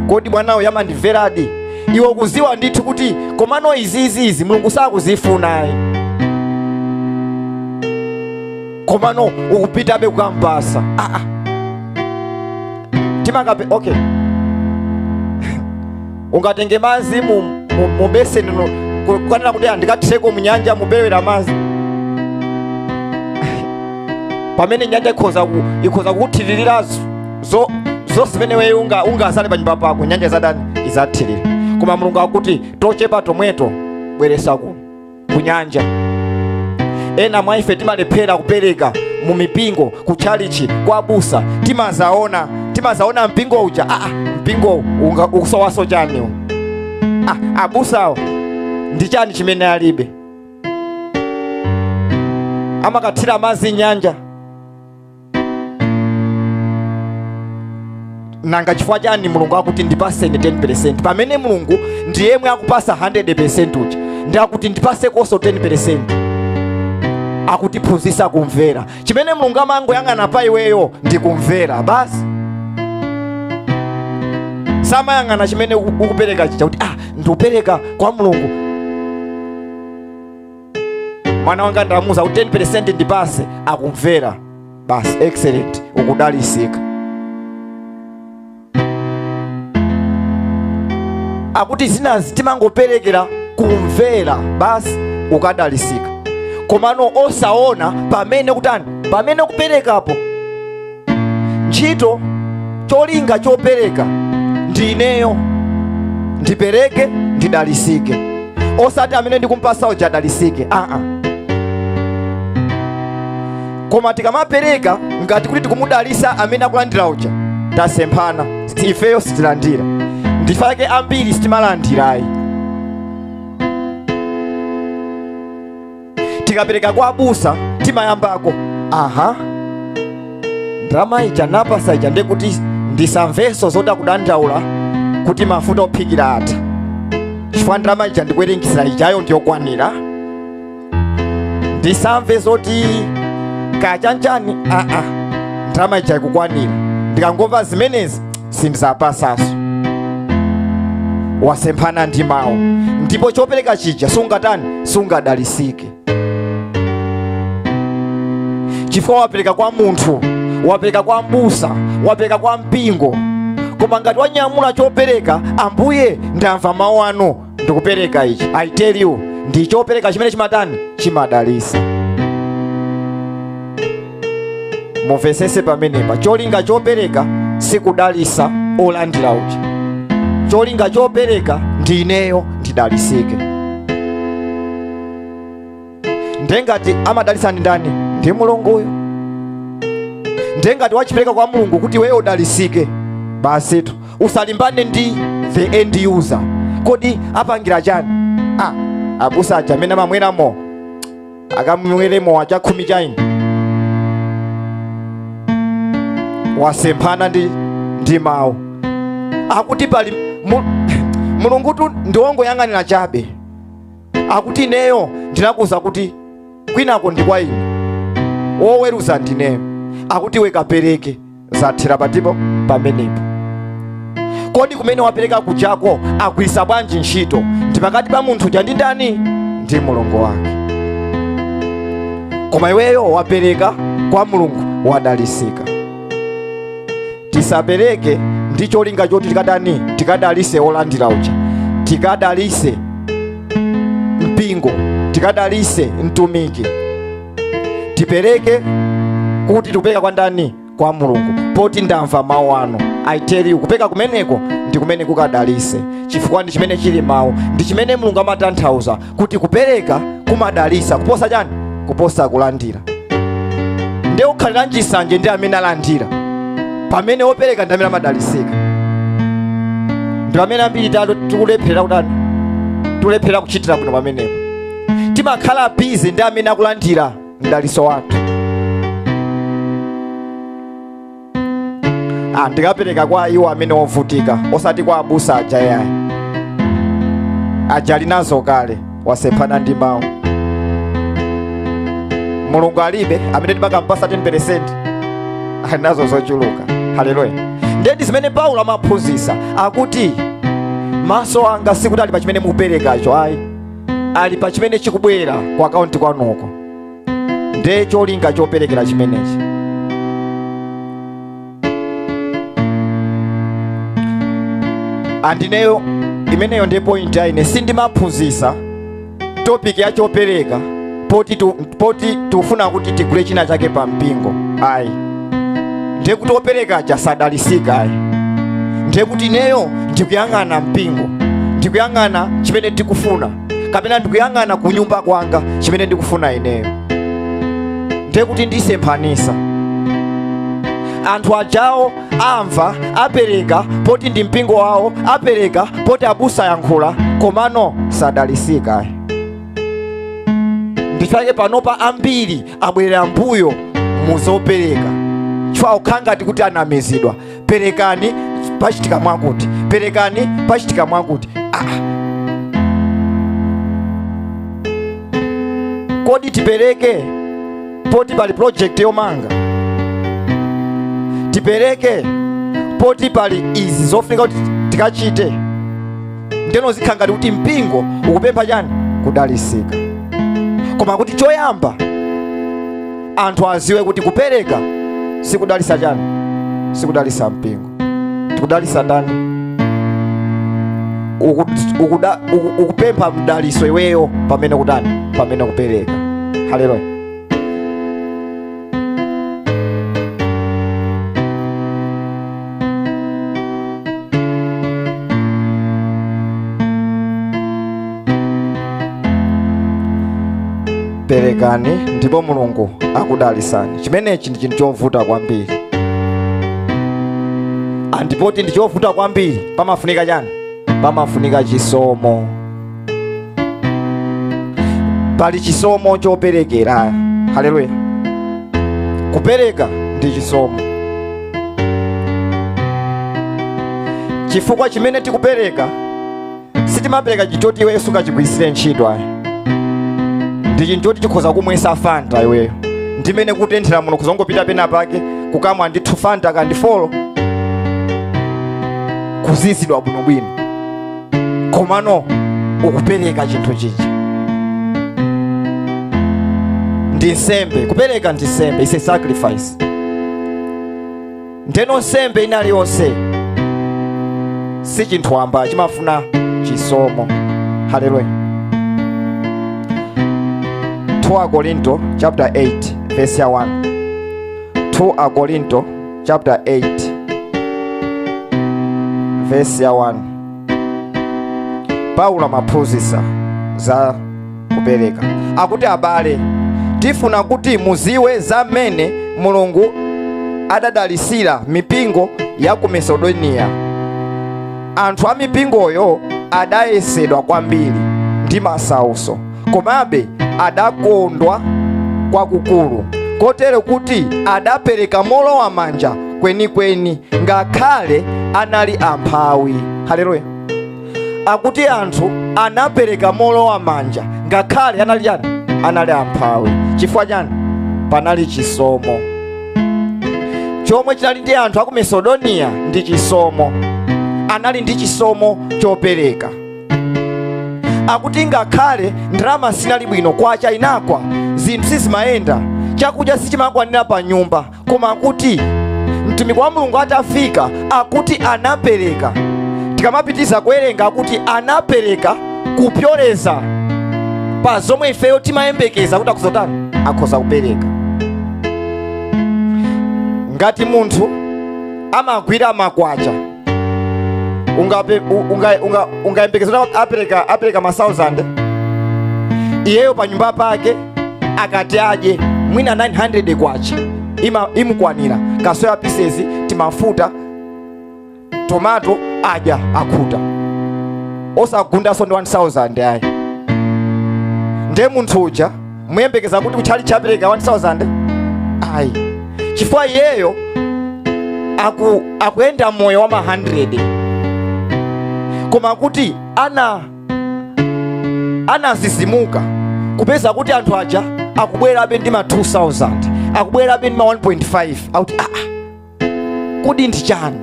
Speaker 2: Kodi mwanawo yamandimveradi? Iwe ukuziwa ndithu kuti komano izi izi Mulungu sakuzifuna ayi, komano ukupitabe kukampasa. Timakape, okay. Ungatenge madzi mu beseni kukanena kuti andikathireko mu nyanja muperewera madzi, pamene nyanja ikhoza kukuthiririra zonse zimene wewe ungazale pa nyumba pako, nyanja zadani izathirira. Koma Mulungu akuti tochepa tomweto bweresa kuno ku nyanja. Ena mwa ife timalephera kupereka mu mipingo, ku chalichi, kwa abusa. Timazaona mpingo uja, mpingo ukusowaso chani uwu? Abusawo ndi chani chimene alibe? Amakathira madzi nyanja. Nanga chifukwa chani Mulungu akuti ndipaseni 10% pamene Mulungu ndi yemwe akupasa 100% uja, ndi akuti ndipase koso 10%? Akutiphunzitsa kumvera. Chimene Mulungu amangoyang'ana pa iweyo ndi kumvera basi. Samayang'ana chimene ukupereka chija kuti ndikupereka kwa Mulungu. Mwana wanga ndamuuza kuti 10% ndipase, akumvera basi, excellent, Ukudalisika. Akuti zinazi timangoperekera kumvera basi ukadalisika. Komano osaona pamene kutani, pamene kuperekapo ntchito cholinga chopereka ndineyo ndipereke ndidalisike, osati amene ndikumpasa uja adalisike. Koma tikamapereka ngati kuti tikumudalisa amene akulandira uja, tasemphana, ifeyo sitilandira. Ndifake ambiri sitimalandirayi. Tikapereka kwa abusa timayambako, aha, ndalama ija napasa ija ndekuti ndisamveso zoti kudandaula kuti mafuta ophikira atha, chifukwa ndalama ija ndikuwerengesera ijayo ndiyokwanira. Ndisamve zoti kachanchani, ndalama ija ikukwanira. Ndikangomva zimenezi sindizapasaso. Wasemphana ndi mawu, ndipo chopereka chija sungatani, sungadalisike, chifukwa wapereka kwa munthu, wapereka kwa mbusa, wapereka kwa mpingo. Koma ngati wanyamula chopereka, Ambuye ndamva mawu anu ndikupereka ichi, I tell you, ndi chopereka chimene chimatani, chimadalisa. Mumvesese pamenepa, cholinga chopereka sikudalisa olandira uja. Cholinga chopereka ndi ineyo ndidalisike. Ndengati amadalisa ndi ndani? Ndi Mulunguyo. Ndengati wachipereka kwa Mulungu kuti wewe udalisike, basi tu usalimbane ndi the end user. Kodi apangira chani? Abusa aja amene amamweramo akamweremo wacha 10 chaini, wasemphana ndi mawu. Akuti pali Mulungu tu ndiwongoyang'anira chabe. Akuti ineyo ndinakuza kuti kwinako ndi kwa ine, woweruza ndineyo. Akuti wekapereke, zathera patipo pamenepo. Kodi kumene wapereka kuchako agwisa bwanji ntchito? Ndi pakati pa munthu uja ndi ndani? Ndi Mulungu wake. Koma iweyo wapereka kwa Mulungu, wadalisika. Tisapereke ndi cholinga choti tikadani, tikadalise olandira uja, tikadalise mpingo, tikadalise mtumiki. Tipereke kuti tupeka kwa ndani? Kwa Mulungu. Poti ndamva mawu anu, I tell you, kupeka kumeneko ndi kumene kukadalise, chifukwa ndi chimene chili mawu, ndi chimene Mulungu amatanthauza kuti kupereka kumadalisa kuposa chani? Kuposa kulandira. Ndiye ukhalira nsanje ndi amene alandira, pamene wopereka ndi amene amadalisika. Ndi pamene ambiri tikulephera kutani, tikulephera kuchitira bwino pamenepo. Timakhala busy ndi amene akulandira mdaliso wathu. Ndikapereka kwa iwo amene ovutika, osati kwa abusa aja yayi. Aja ali nazo kale, wasemphana ndi mawu. Mulungu alibe amene timakampasa 10% ali nazo zochuluka. Haleluya. Ndedi zimene Paulo amaphunzitsa akuti maso anga sikuti ali pa chimene mukuperekacho, ayi, ali pa chimene chikubwera ku akaunti kwanuko. Ndiye cholinga choperekera chimenechi. Andineyo imeneyo ndiye point ya ine. Sindimaphunzitsa topic ya chopereka poti tufuna kuti tigule china chake pa mpingo, ayi. Ndiye kuti opereka aja sadalisika, ayi. Ndiye kuti ineyo ndikuyang'ana mpingo, ndikuyang'ana chimene ndikufuna, kapena ndikuyang'ana kunyumba kwanga chimene ndikufuna ineyo. Ndiye kuti ndisemphanisa. Anthu ajawo amva apereka poti ndi mpingo wawo, apereka poti abusa yankhula, komano sadalisika. Ndifake panopa ambiri abwerera mbuyo muzopereka, chifukwa ukhala ngati kuti anamizidwa. Perekani pachitika mwakuti, perekani pachitika mwakuti. Kodi tipereke poti pali project yomanga? Tipereke poti pali izi zofunika kuti tikachite? Ndeno zikhala ngati kuti mpingo ukupempha chani? Kudalisika. Koma kuti choyamba anthu aziwe kuti kupereka Sikudalisa chani? Sikudalisa mpingo. Tikudalisa ndani? Ukupempha mdaliso iweyo pamene kutani? Pamene kupereka. Haleluya. Perekani ndipo Mulungu akudalisani. Chimenechi ndi chinthu chovuta kwambiri. Andipoti ndi chovuta kwambiri, pamafunika chani? Pamafunika chisomo. Pali chisomo choperekera. Haleluya. Kupereka ndi chisomo. Chifukwa chimene tikupereka sitimapereka chitoti iwe sungachigwirisire ntchito ayi. Ndi chinthu choti chikhoza kumwesa Fanta iweyo. Ndimene kutenthera muno kuzongopita pena pake kukamwa ndithu Fanta kandi folo kuzizidwa bwinobwino. Komano ukupereka chinthu chichi ndi nsembe. Kupereka ndi nsembe, is a sacrifice. Ndeno nsembe inali yonse si chinthu wamba, chimafuna chisomo. Haleluya. 2 Korinto chapter 8 verse 1. 2 Korinto chapter 8 verse 1. Paulo amaphunzitsa za kupereka. Akuti abale, tifuna kuti muziwe za mmene Mulungu adadalisira mipingo ya ku Makedoniya. Anthu a mipingoyo adayesedwa kwambiri ndi masautso, komabe adakondwa kwakukulu, kotero kuti adapereka molowa manja kwenikweni ngakhale anali amphawi. Haleluya. Akuti anthu anapereka molowa manja ngakhale anali chani? Anali amphawi. Chifukwa chani? Panali chisomo. Chomwe chinali ndi anthu aku Makedoniya ndi chisomo. Anali ndi chisomo chopereka. Akuti ngakhale ndalama sinali bwino, kwacha inakwa, zinthu sizimayenda, chakudya sichimakwanira pa nyumba, koma akuti mtumiki wa Mulungu atafika akuti anapereka. Tikamapitiza kuwerenga akuti anapereka kupyoleza pa zomwe ifeyo timayembekeza kuti akuzotani, akhoza kupereka. Ngati munthu amagwira makwacha, ungayembekeza kuti apereka ma 1000, iyeyo pa nyumba pake akati adye mwina 900 kwacha imukwanira, kasoya pieces, timafuta, tomato, adya akhuta, osagundaso ndi 1000 ayi. Ndiye munthu uja muyembekeza kuti kutchali chapereka 1000 ayi, chifukwa iyeyo akuyenda moyo wa ma 100. Koma kuti anazizimuka kupeza kuti anthu aja akubwerabe ndi ma 2000, akubwerabe ndi ma 1.5, akuti kodi ndi chani?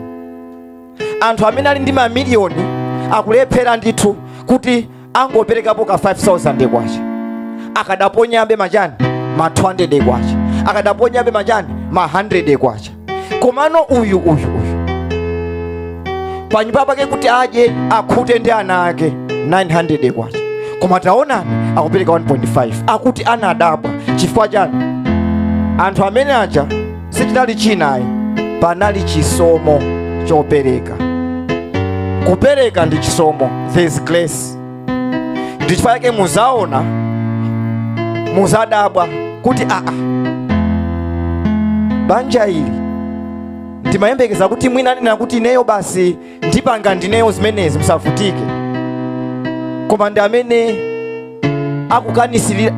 Speaker 2: Anthu amene ali ndi mamiliyoni akulephera ndithu kuti angoperekapo ka 5000 kwacha, akadaponyabe machani ma 200 kwacha, akadaponyabe machani ma 100 kwacha. Komano uyu panyumba pake kuti adye akhute ndi ana ake 900 kwacha, koma taonani akupereka 1.5. Akuti anadabwa. Chifukwa chani? Anthu amene aja sichinali chinayi, panali chisomo chopereka. Kupereka ndi chisomo, there is grace. Ndi chifukwa chake muzaona, muzadabwa kuti banja ili ndimayembekeza kuti mwina anena kuti ineyo basi ndipanga ndineyo zimenezi, musavutike. Koma ndi amene akukanisirira,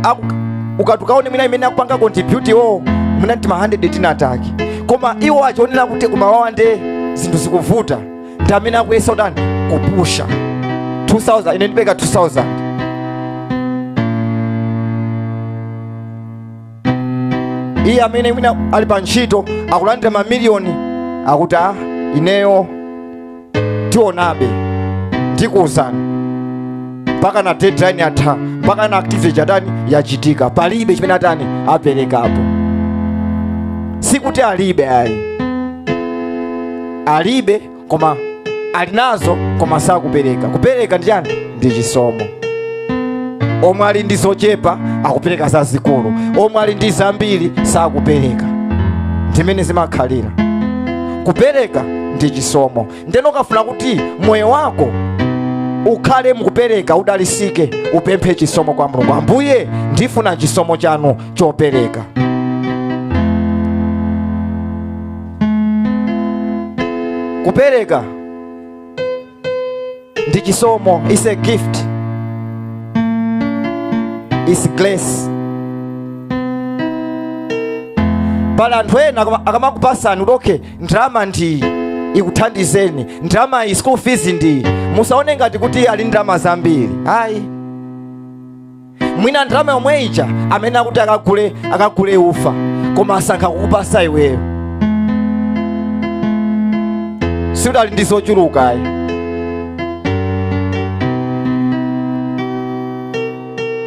Speaker 2: ukatukaone mwina imene akupanga contribute iwo mwina ndi ma 100 tinatake, koma iwo achionera kuti kumawawa nde zinthu zikuvuta, ndi amene akuyesa utani kupusha 2000, ine ndipeka 2000. Iye amene mwina ali pa ntchito akulandira mamiliyoni akuti ineyo tionabe, ndikuwuzani mpaka na deadline yatha, mpaka na activity chatani yachitika, palibe chimene atani aperekapo. Sikuti alibe ayi, alibe koma alinazo, koma sakupereka. Kupereka ndi chani? Ndi chisomo. Omwe ali ndi zochepa akupereka zazikulu, omwe ali ndi zambiri sakupereka. Ndimene zimakhalira. Kupereka ndi chisomo. Ndeno ukafuna kuti moyo wako ukhale mukupereka, udalisike, upemphe chisomo kwa Mulungu. Ambuye, ndifuna chisomo chanu chopereka. Kupereka ndi chisomo, is a gift, is grace. Pala anthu ena akamakupasani kuti okay, ndalama ndi ikuthandizeni, ndalama iyi school fees ndi, musaone ngati kuti ali ndalama zambiri. Ayi, mwina ndalama yomwe ija amene akuti akagule ufa, koma asankha kukupasa iweyo. Sikuti ali ndi zochuluka ayi.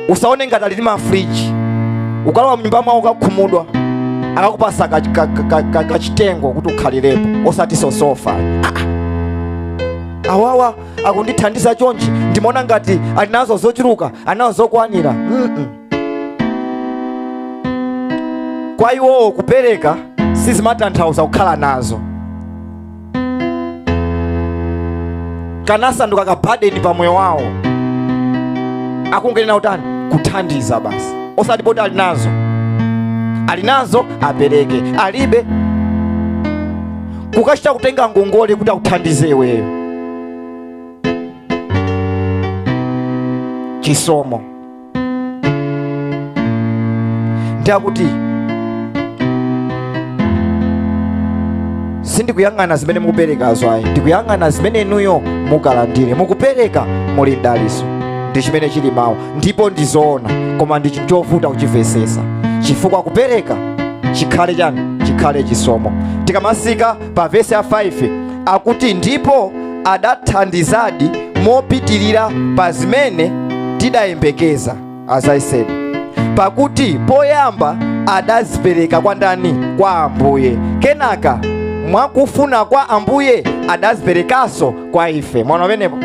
Speaker 2: Usaone ngati ali ndi mafriji, ukalowa mnyumba mwawo ukakhumudwa, akakupasa kachitengo kuti ukhalirepo, osati sosofa. Awawa akundithandiza chonchi, ndimaona ngati ali nazo zochuluka, ali nazo zokwanira. Kwa iwowo kupereka sizimatanthauza kukhala nazo. Kanasanduka kabadeni pa moyo wawo. Akungenena utani? Kuthandiza basi, osati poti ali nazo. Ali nazo apereke, alibe kukachita kutenga ngongole kuti akuthandize iweyo. Chisomo. Ndiyakuti sindikuyang'ana zimene mukuperekazo ayi, ndikuyang'ana zimene inuyo mukalandire. Mukupereka muli mdaliso, ndi chimene chili mawu, ndipo ndizoona, koma ndi chinthu chovuta kuchimvesesa, chifukwa kupereka chikhale chani? Chikhale chisomo. Tikamasika pa vesi ya 5 akuti ndipo adathandizadi mopitirira pa zimene tidayembekeza, as I said, pakuti poyamba adazipereka kwa ndani? Kwa Ambuye, kenaka mwakufuna kwa Ambuye adaziperekanso kwa ife. Mwana amenepo,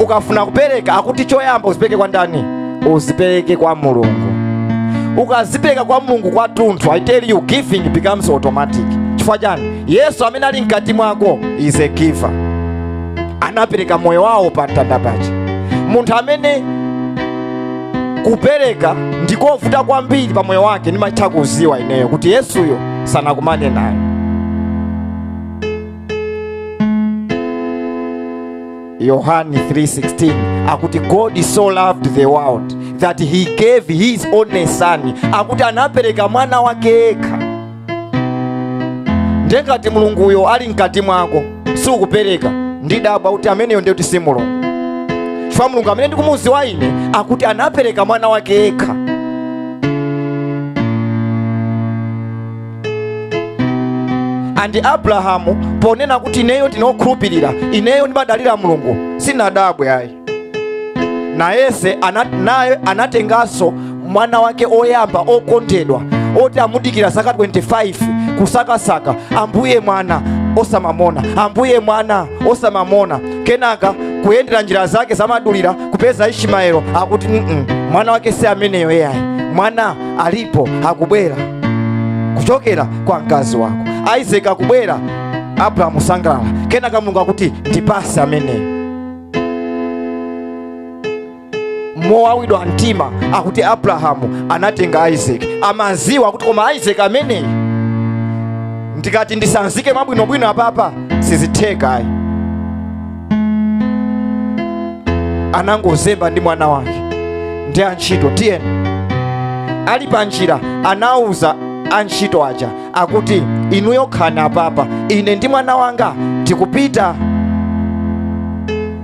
Speaker 2: ukafuna kupereka akuti choyamba uzipereke kwa ndani? Uzipereke kwa Mulungu. Ukazipereka kwa Mulungu kwathunthu, I tell you, giving becomes automatic. Chifukwa chani? Yesu amene ali mkati mwako is a giver. Anapereka moyo wawo pa mtanda paja. Munthu amene kupereka ndikovuta kwambiri pa moyo wake, ndimatha kuziwa ineyo kuti Yesuyo sanakumane naye. Yohani 3:16 akuti God so loved the world that he gave his only son. Akuti anapereka mwana wake yekha. Ndengati Mulunguyo ali mkati mwako sikupereka, ndidabwa kuti ameneyo ndiye kuti si Mulungu. Chifukwa Mulungu amene ndikumuziwa ine akuti anapereka mwana wake yekha. Andi Abrahamu ponena kuti ineyo ndinokhulupirira, ineyo ndimadalira Mulungu, sinadabwe ayi. Nayese naye anatenganso mwana wake oyamba okondedwa oti amudikira zaka 25 kusakasaka, Ambuye mwana osamamona, Ambuye mwana osamamona. Kenaka kuyendera njira zake zamadulira kupeza Ishimaelo, akuti mwana wake si ameneyo yayi, mwana alipo akubwera kuchokera kwa mkazi wako. Isaac akubwera, Abrahamu sangalala. Kenaka Mulungu akuti ndipase ameneyo. Mowawidwa mtima akuti Abrahamu anatenga Isaac, amaziwa kuti koma Isaac ameneyi ndikati ndisanzike mabwinobwino apapa sizitheka ayi. Anangozemba ndi mwana wake ndi antchito. Tiyeni ali pa njira anauza antchito aja akuti inuyo khani apapa, ine ndi mwana wanga tikupita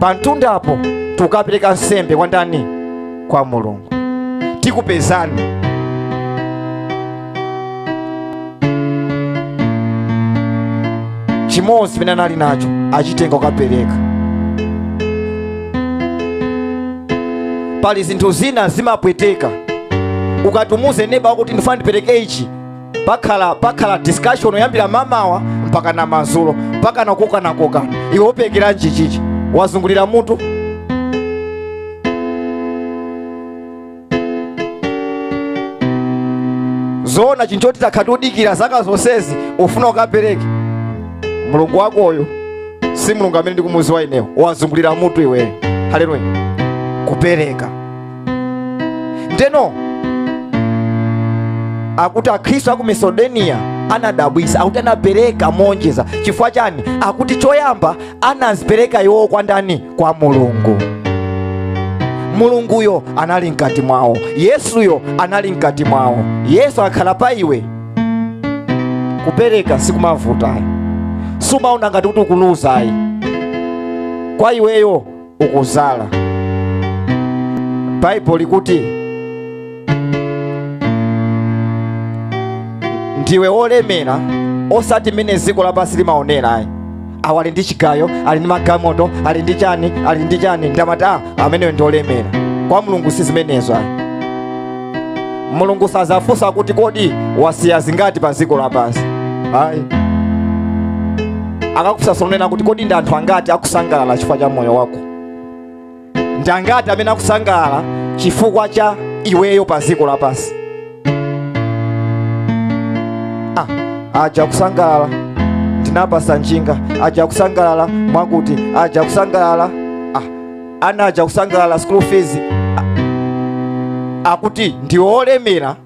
Speaker 2: pa mtundapo tukapereka nsembe kwa ndani? Kwa Mulungu. Tikupezani. Chimodzi chimene anali nacho achitenga kukapereka. Pali zinthu zina zimapweteka. Ukatumuze neba kuti ndifuna ndipereke ichi, Pakhala discussion yoyambira mamawa mpaka na madzulo, mpaka nakokana. Iwe uperekera nchichichi wazungulira mutu. Zona chinchoti takhatudikira zaka zonsezi ufuna ukapereke. Mulungu wakoyo si Mulungu amene ndikumuziwa ineyo, wazungulira mutu iweyo. Haleluya. Kupereka ndeno akuti akhristu aku Macedonia anadabwisa, akuti anapereka monjeza. Chifukwa chani? Akuti choyamba anazipereka iwo kwa ndani? Kwa Mulungu. Mulunguyo anali mkati mwawo, Yesuyo anali mkati mwawo. Yesu akhala pa iwe. Kupereka sikumavutayi, sumaona ngati kuti ukuluzayi, kwa iweyo ukuzala. Baibulo likuti ndiwe wolemera osati mmene dziko lapansi limaonera ayi. Awa ali ndi chigayo, ali ndi magamoto, ali ndi chani, ali ndi chani, ndamati ameneyo ndi olemera. Kwa Mulungu si zimenezo ayi. Mulungu sazafunsa kuti kodi wasiya zingati pa dziko lapansi ayi. Akakufunsa kuti kodi ndi anthu angati akusangalala chifukwa cha moyo wako, ndi angati amene akusangalala chifukwa cha iweyo pa dziko lapansi. Aja kusangalala ndinapasa njinga, aja kusangalala mwakuti, aja kusangalala ana aja kusangalala school fees. Akuti ndiwe olemera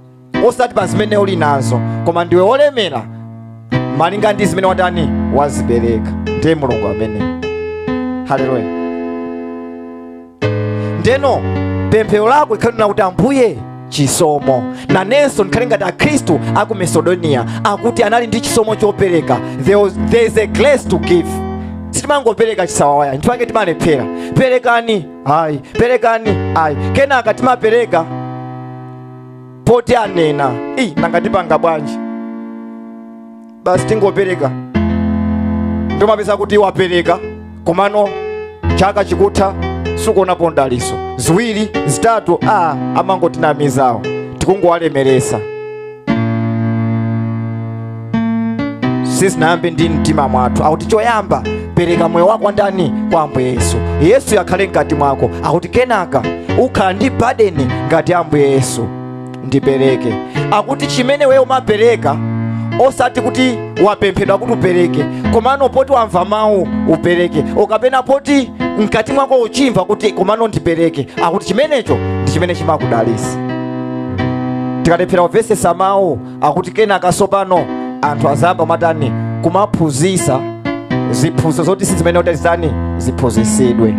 Speaker 2: osati pa zimene uli nazo, koma ndiwe olemera malinga ndi zimene watani wazipereka. Ndiye Mulungu amene. Haleluya. Ndeno pemphero lako likhale kuti Ambuye chisomo, nanenso ndikhale ngati akhristu aku Macedonia, akuti anali ndi chisomo chopereka. There is a grace to give. Sitimangopereka chisawawaya, ndipange timalephera. Perekani ayi, perekani ayi, kenaka timapereka poti anena nanga tipanga bwanji, basi tingopereka. Ndomapeza kuti wapereka komano chaka chikutha sukuonapo ndaliso, ziwiri zitatu, amangotinamizawo, tikungowalemeresa. Sizinayambe ndi mtima mwathu. Akuti choyamba pereka moyo wako ndani? Kwa Ambuye Yesu. Yesu yakhale mkati mwako. Akuti kenaka ukhala ndi burden ngati Ambuye Yesu, ndipereke. Akuti chimene wewe umapereka osati kuti wapemphedwa kuti upereke, komano poti wamva mawu upereke, ukapena poti mkati mwako uchimva kuti komano ndipereke, akuti chimenecho ndi chimene chimakudalisa. Tikalephera kumvetsetsa mawu, akuti kenaka sopano anthu azamba matani kumaphunzitsa ziphunzitso zoti si zimene kuti ziphunzitsidwe.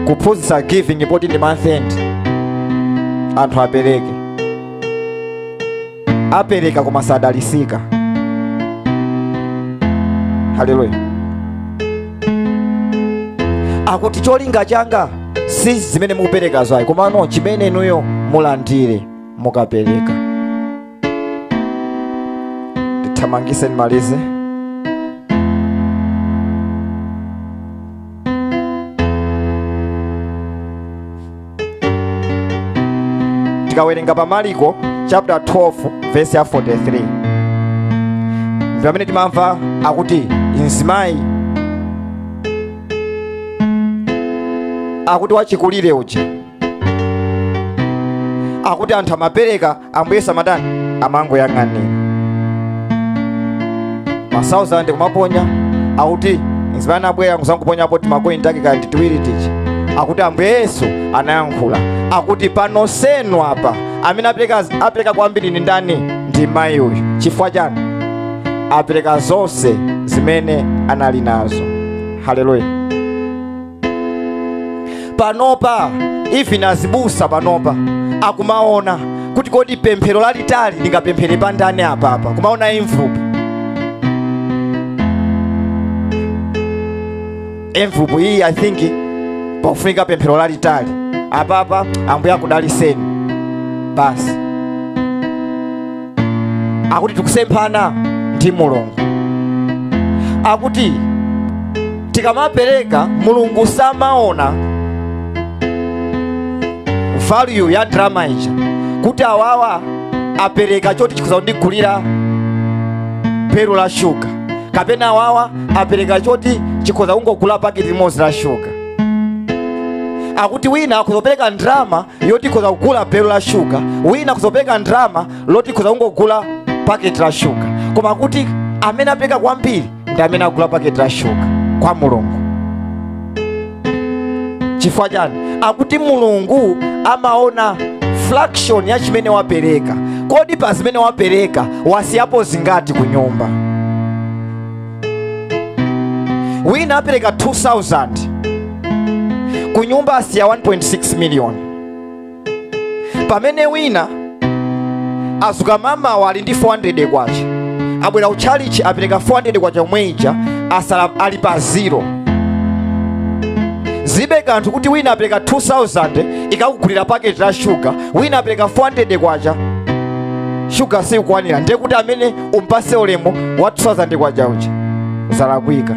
Speaker 2: Kuphunzitsa giving poti ndi month end, anthu apereke, apereka koma sadalisika. Haleluya. Akuti cholinga changa si zimene mukupereka zwayi, komano chimene inuyo mulandire mukapereka. Ndithamangise ndimalize. Tikawerenga pa Mariko chapter 12 verse ya 43, pamene timamva akuti mzimayi akuti wachikulire uja, akuti anthu amapereka, Ambuye samadani amangoyang'anira ma1000 kumaponya. Akuti mzimayi anabwera kuzangoponyapo timakoini take kandi tiwiri tichi. Akuti Ambuye Yesu anayankhula akuti panosenu apa amene apereka kwambiri ndi ndani? Ndi mayi uyu. Chifukwa chani? Apereka zonse zimene anali nazo. Haleluya. Panopa even azibusa panopa akumaona kuti kodi pemphero lalitali lingapemphere pa ndani apapa, kumaona envelope. Envelope iyi I think pakufunika pemphero lalitali apapa, Ambuye akudaliseni basi. Akuti tikusemphana ndi Mulungu. Akuti tikamapereka Mulungu samaona value ya drama ija, Kuti awawa apereka choti chikhoza kundigulira belo la shuga, kapena awawa apereka choti chikhoza kungogula paketi limodzi la shuga. Akuti wina akhoza ndalama yoti ikhoza kugula belo la shuga, wina akhoza ndalama loti ikhoza kungogula paketi la shuga, koma kuti amene apereka kwambiri ndi amene agula paketi la shuga kwa Mulungu. Chifukwa chani? Akuti Mulungu amaona fraction ya chimene wapereka. Kodi pa zimene wapereka wasiyapo zingati ku nyumba? Wina apereka 2000 ku nyumba asiya 1.6 million, pamene wina azuka mama wali ndi 400 kwacha, abwera uchalichi apereka 400 kwacha mwenja, asala ali pa 0. Zibe kanthu kuti wina apereka 2000 ikakugulira paketi la shuga, wina apereka 400 kwacha shuga sikukwanira, ndiye kuti amene umpase ulemu wa 2000 kwacha uja zalakwika.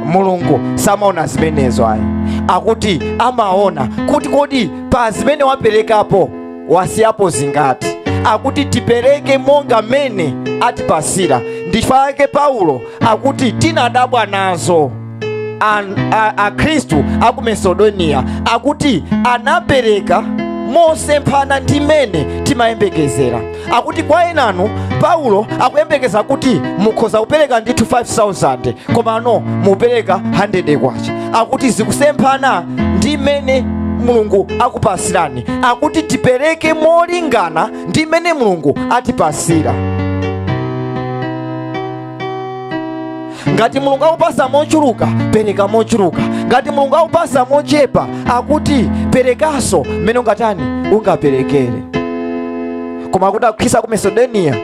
Speaker 2: Mulungu samaona zimenezo ayi. Akuti amaona kuti kodi pa zimene waperekapo wasiyapo zingati. Akuti tipereke monga mene atipasira. Ndifake Paulo akuti tinadabwa nazo Akhristu aku Macedonia, akuti anapereka mosemphana ndi mene timayembekezera. Akuti kwa enanu Paulo akuyembekeza kuti mukhoza kupereka ndithu 5000, koma ano mupereka 100 kwacha. Akuti zikusemphana ndi mene Mulungu akupasirani. Akuti tipereke molingana ndi mene Mulungu atipasira. Ngati Mulungu akupasa mochuluka, pereka mochuluka. Ngati Mulungu akupasa mochepa, akuti perekaso mmene ungatani ungaperekere. Koma akuti akhristu aku Macedonia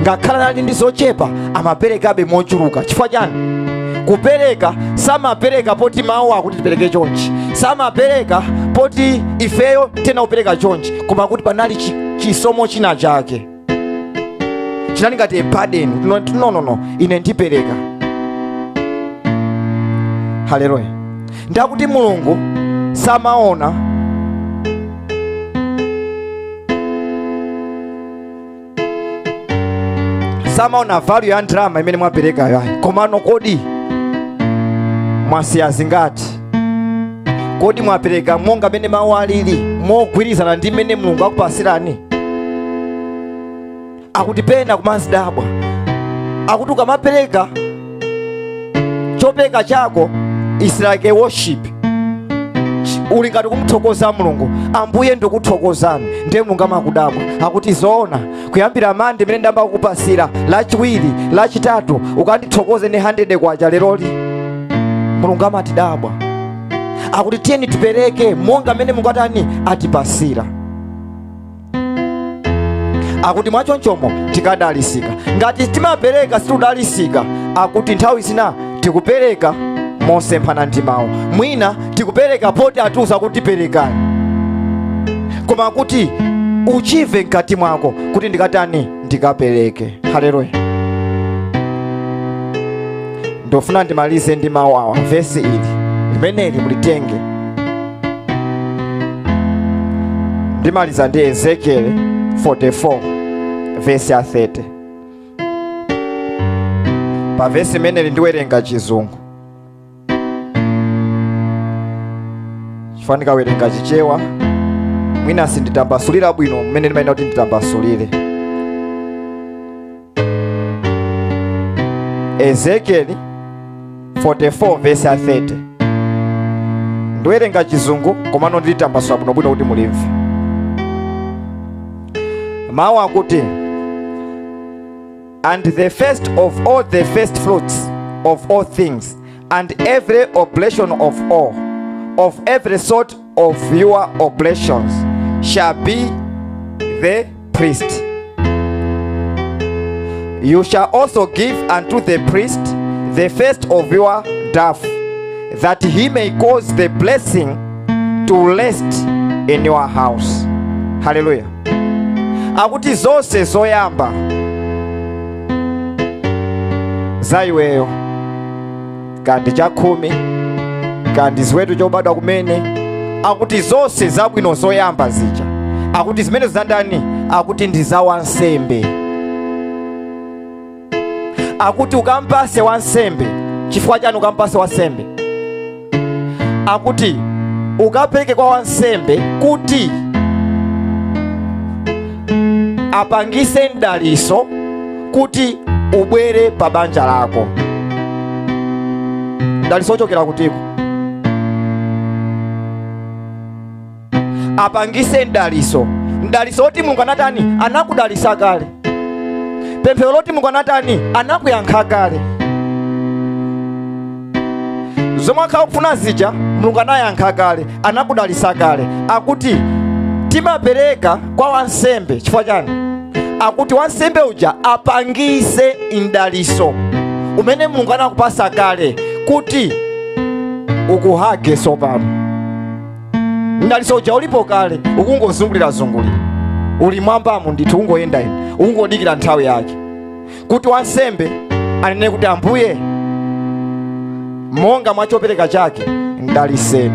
Speaker 2: ngakhala nali ndi zochepa amaperekabe mochuluka. Chifukwa chani? Kupereka samapereka poti mawu akuti tipereke chonchi, samapereka poti ifeyo tena kupereka chonchi, koma kuti panali chisomo china chake chinali ngati a burden. No, ine ndipereka. Haleluya. Ndakuti Mulungu samaona value ya ndalama imene mwaperekayo ayi, komano kodi mwasiya zingati? Kodi mwapereka monga mene mawu alili, mogwirizana ndi mmene Mulungu akupasirani? Akuti pena kumazidabwa, akuti ukamapereka chopereka chako is like a worship, uli ngati kumthokoza Mulungu. Ambuye ndikuthokozani, ndiye Mulungu amakudabwa. Akuti zoona, kuyambira mande mene ndamba kukupasira, lachiwiri, lachitatu, ukandithokoze ndi 100 kwacha leroli. Mulungu amatidabwa. Akuti tiyeni tipereke monga mene Mulungu atani atipasira. Akuti mwachonchomo tikadalisika. Ngati timapereka situdalisika, akuti nthawi zina tikupereka mosemphana ndi mawu, mwina tikupereka poti atiuza kuti perekani, koma kuti uchive mkati mwako kuti ndikatani ndikapereke. Haleluya. Ndofuna ndimalize ndi mawu awa, vesi ili limeneli mulitenge. Ndimaliza ndi Ezekiel 44 vesi ya 30. Pa vesi imeneli ndiwerenga Chizungu, chifukwa ndikawerenga Chichewa mwina sinditambasulira bwino mmene ndimayenera kuti nditambasulire. Ezekiel 44 vesi ya 30. Ndiwerenga Chizungu komano nditambasula bwinobwino kuti mulimve. Mawu akuti, and the first of all the first fruits of all things, and every oblation of all, of every sort of your oblations, shall be the priest. You shall also give unto the priest the first of your dough, that he may cause the blessing to rest in your house. Hallelujah. Akuti zonse zoyamba za iweyo, kandi chakhumi, kandi ziweto chobadwa kumene, akuti zonse zabwino zoyamba zija, akuti zimene zandani, Akuti ndi za wansembe. Akuti ukampase wansembe. Chifukwa chani ukampase wansembe? Akuti ukapereke kwa wansembe kuti apangise mdaliso kuti ubwere pa banja lako. Mdaliso ochokera kutiko? Apangise mdaliso. Mdaliso oti Mulungu anatani? Anakudalisa kale. Pemphero loti Mulungu anatani? Anakuyankha kale. Zomwe akhala kufuna zija Mulungu anayankha kale, anakudalisa kale. Akuti timapereka kwa wansembe. Chifukwa chani? Akuti wansembe uja apangise mdaliso umene Mulungu anakupasa kale kuti ukuhage sopano. Mdaliso uja ulipo kale, ukungozungulira zungulira, uli mwambamo ndithu, ungoyenda ine, ungodikira nthawi yake kuti wansembe anene kuti Ambuye, monga mwachopereka chake mdaliseni.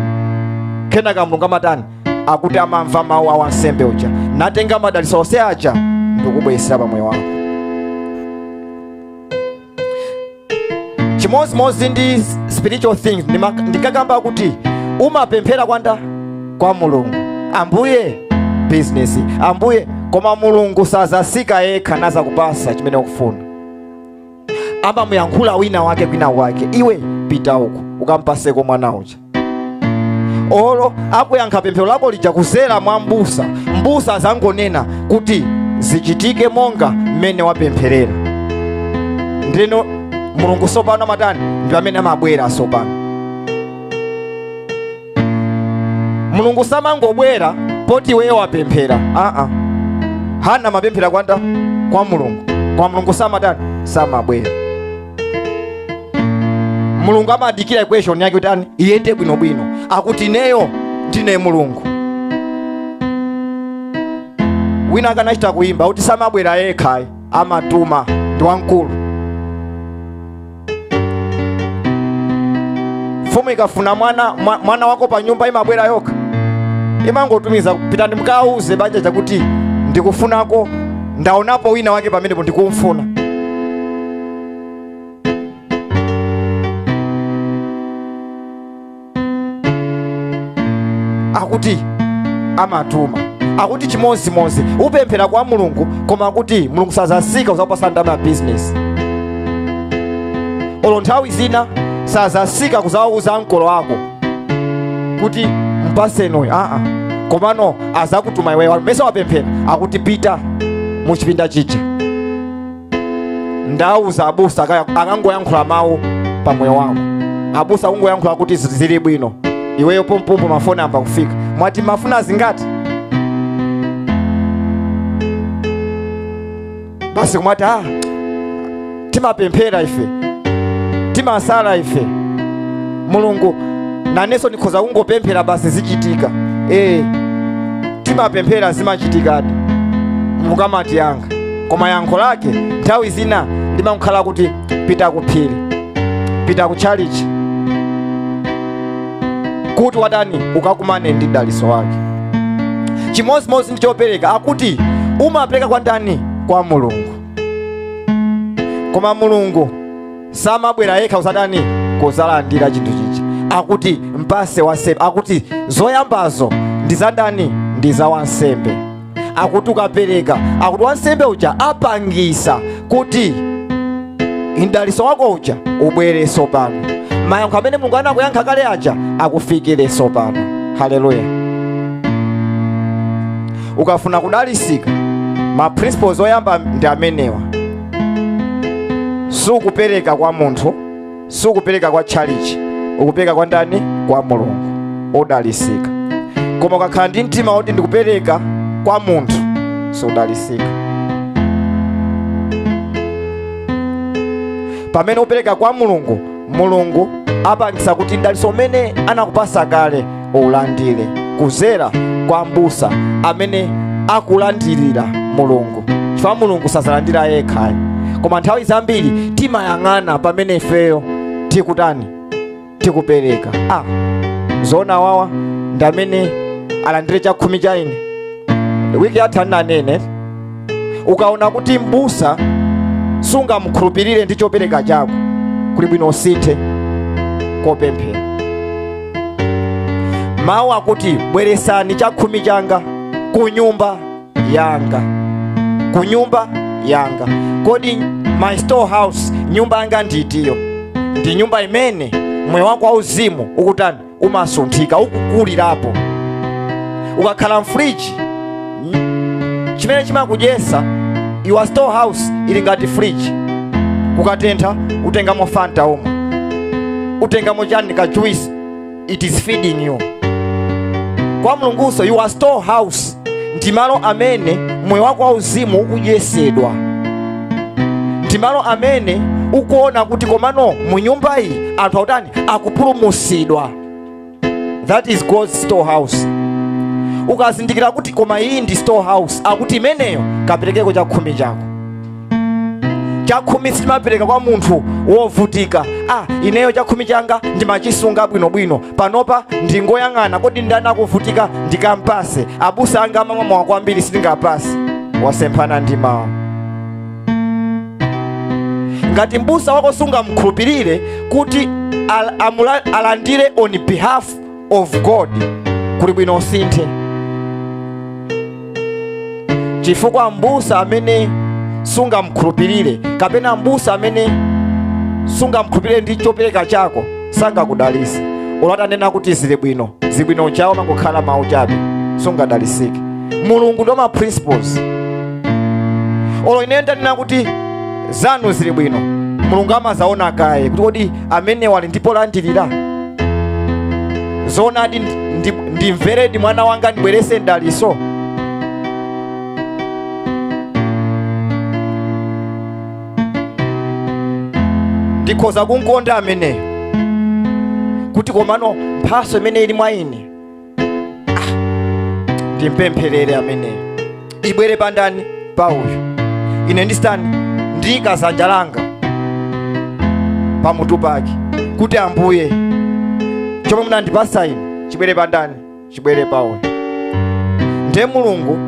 Speaker 2: Kenaka Mulungu amatani? Akuti amamva mawu a wansembe uja natenga madaliso onse aja ndikubwesera pa moyo wako. Chimodzimodzi ndi spiritual things. Ndikakamba kuti umapemphera kwanda kwa Mulungu, Ambuye business, Ambuye, koma Mulungu sazasika yekha nazakupasa chimene ukufuna. Amamuyankhula wina wake kwina wake, iwe pita uku ukampaseko mwana uja. Olo akuyankha pemphero lako lija kuzera mwa mbusa. Mbusa azangonena kuti zichitike monga mmene wapempherera. Ndino Mulungu sopano amatani? Ndi amene amabwera sopano. Mulungu samangobwera poti iweyo wapemphera. Hana mapemphera kwanda kwa Mulungu. Kwa Mulungu samatani? Samabwera. Mulungu amadikira equation yake kuti ani iyende bwinobwino. Akuti ineyo ndine Mulungu. Wina akanachita kuimba kuti samabwera yekha, amatuma, ndi wamkulu. Mfumu ikafuna mwana wako pa nyumba imabwera yokha. Imangotumiza pitani mukauze banja chakuti ndikufunako, ndaonapo wina wake pamenepo ndikumfuna. Akuti amatuma. Akuti chimodzimodzi upemphera kwa Mulungu, koma akuti Mulungu sazasika uzapasa ndalama ya business. Olo nthawi zina sazasika kuzawuza mkolo wako kuti mpaseni uyu. Komano azakutuma iweyo mesa wapemphera, akuti pita muchipinda chija, ndauza abusa akangoyankhula mawu pa moyo wako. Abusa akungoyankhula kuti zili bwino, iweyo pompompo mafoni amba kufika. Mwati mafuna zingati? Basi kumati timapemphera ife, timasala ife, Mulungu nanenso ndikhoza kungopemphera basi zichitika. Timapemphera zimachitikadi, Mulungu amatiyankha. Koma yankho lake nthawi zina limakhala kuti pita ku phiri, pita ku chalichi, kuti watani ukakumane ndi daliso wake. Chimodzimodzi ndi chopereka. Akuti umapereka kwa ndani? Kwa Mulungu. Koma Mulungu samabwera yekha usatani kuzalandira chinthu chicha. Akuti mpase wansembe. Akuti zoyambazo ndi za ndani? Ndi za wansembe. Akuti ukapereka, akuti wansembe uja apangisa kuti mdaliso wako uja ubwere sopano. Mayankho amene Mulungu anakuyankha kale aja akufikire sopano. Haleluya. Ukafuna kudalisika, ma principles oyamba ndi amenewa. Sukupereka kwa munthu, sukupereka kwa chalichi, ukupereka kwa ndani? Kwa Mulungu. Odalisika. Koma ukakhala ndi mtima woti ndikupereka kwa munthu, sudalisika. Pamene upereka kwa Mulungu, Mulungu apangisa kuti mdaliso umene anakupasa kale ulandire kuzera kwa mbusa amene akulandirira Mulungu. Chifukwa Mulungu sazalandira yekha. Koma nthawi zambiri timayang'ana pamene ifeyo tikutani, tikupereka. Zona wawa ndi amene alandire chakhumi cha ine. Wiki yatha nanene Ukaona kuti mbusa sungamkhulupirire ndi chopereka chako, kuli bwino usinthe kopemphera. Mawu akuti bweresani chakhumi changa ku nyumba yanga, ku nyumba yanga. Kodi my storehouse, nyumba yanga nditiyo? Ndi nyumba imene moyo wako wauzimu ukutani? Umasunthika, ukukulirapo. Ukakhala mfriji, chimene chimakudyesa, your storehouse ili ngati fridge. Kukatentha utengamo Fanta umwe, utengamo chani ka juice, it is feeding you. Kwa Mulunguso your storehouse ndi malo amene moyo wako wauzimu ukudyesedwa, ndi malo amene ukuona kuti komano mu nyumba iyi anthu akutani? Akupulumutsidwa. That is God's storehouse. Ukazindikira kuti koma iyi ndi storehouse, akuti imeneyo kaperekeko chakhumi chako. Chakhumi sitimapereka kwa munthu wovutika. Ineyo chakhumi changa ndimachisunga bwinobwino, panopa ndingoyang'ana kodi ndani akuvutika ndikampase. Abusa anga amamwa kwambiri sindingapase. Wasemphana ndi mawu. Ngati mbusa wako sungamkhulupirire kuti alandire on behalf of God, kuli bwino usinthe. Chifukwa mbusa amene sungamkhulupirire, kapena mbusa amene sungamkhulupirire ndi chopereka chako, sangakudalise. Ulatanena kuti zili bwino, zili bwino chawo mangokhala mawu chabe, sungadalisike. Mulungu ndo ma principles. Olo ine ndanena kuti zanu zili bwino, Mulungu amazaona kaye kuti kodi amene wali ndipo landirira zoonadi, ndimveredi mwana wanga ndibwerese mdaliso. Ndikhoza kunkonda ameneyo kuti komano mphaso imene ili mwa ine, ndimpempherere ameneyo ibwere pandani pa uyu. Ine ndisitani ndiyika dzanja langa pamutu pake kuti Ambuye chomwe munandipasa ine chibwere pandani, chibwere pa uyu. Ndiye Mulungu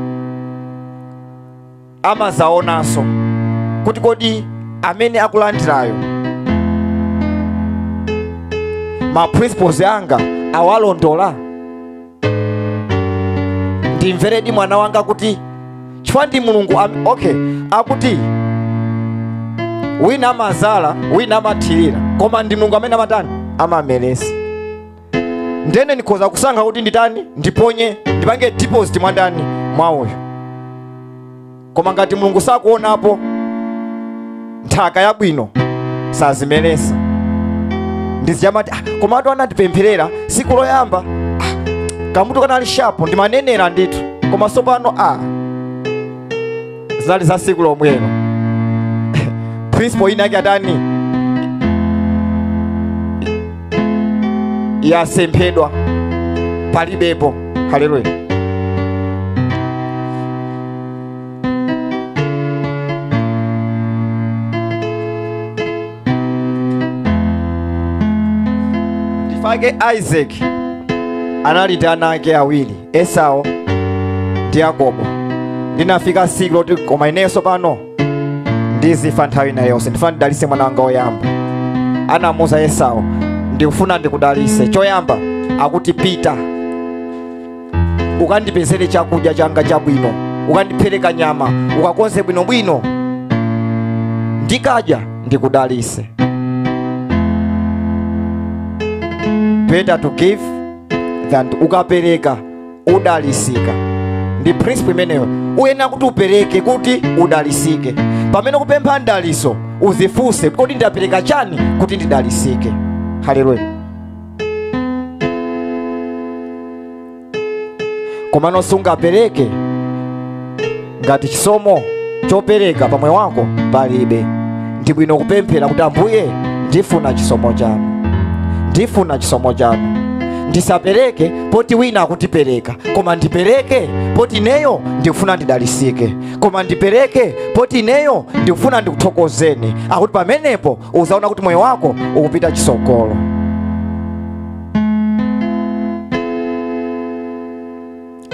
Speaker 2: amazaonanso kuti kodi amene akulandirayo ma principles anga awalondola. Ndimveredi mwana wanga kuti chifukwa ndi Mulungu okay, akuti wina amazala, wina amathirira, koma ndi Mulungu amene amatani? Amameresa. Ndene ndikhoza kusankha kuti nditani, ndiponye, ndipange deposit mwa ndani? Mwa uyu. Koma ngati Mulungu sakuonapo nthaka yabwino, sazimeresa. Ndiziyamati, komatu anandipempherera siku loyamba, kamutu kanali sharp, ndimanenera ndithu, koma tsopano zinali za siku lomwelo. Principle ina yake atani? Yasemphedwa, palibepo. Haleluya. Ndifake Isaac anali ndi ana ake awiri, Esau ndi Yakobo. Ndinafika siku loti koma inenso pano ndizifa nthawi ina yonse, ndifuna ndidalise mwana wanga woyamba. Anamuuza Esau, ndikufuna ndikudalise. Choyamba akuti pita ukandipezere chakudya changa chabwino, ukandiphereka nyama, ukakonze bwinobwino, ndikadya ndikudalise. Better to give than to, ukapereka udalisika. Ndi principle imeneyo. Uyenera kuti upereke kuti udalisike. Pamene kupempha mdaliso uzifunse, kodi ndapereka chani kuti ndidalisike? Haleluya. Komano sungapereke ngati chisomo chopereka pamwe wako palibe. Ndi bwino kupemphera kuti Ambuye, ndifuna chisomo chanu, ndifuna chisomo chanu. Ndisapereke poti wina akutipereka, koma ndipereke poti ineyo ndikufuna ndidalisike, koma ndipereke poti ineyo ndikufuna ndikuthokozeni. Akuti pamenepo uzaona kuti moyo wako ukupita chisogolo.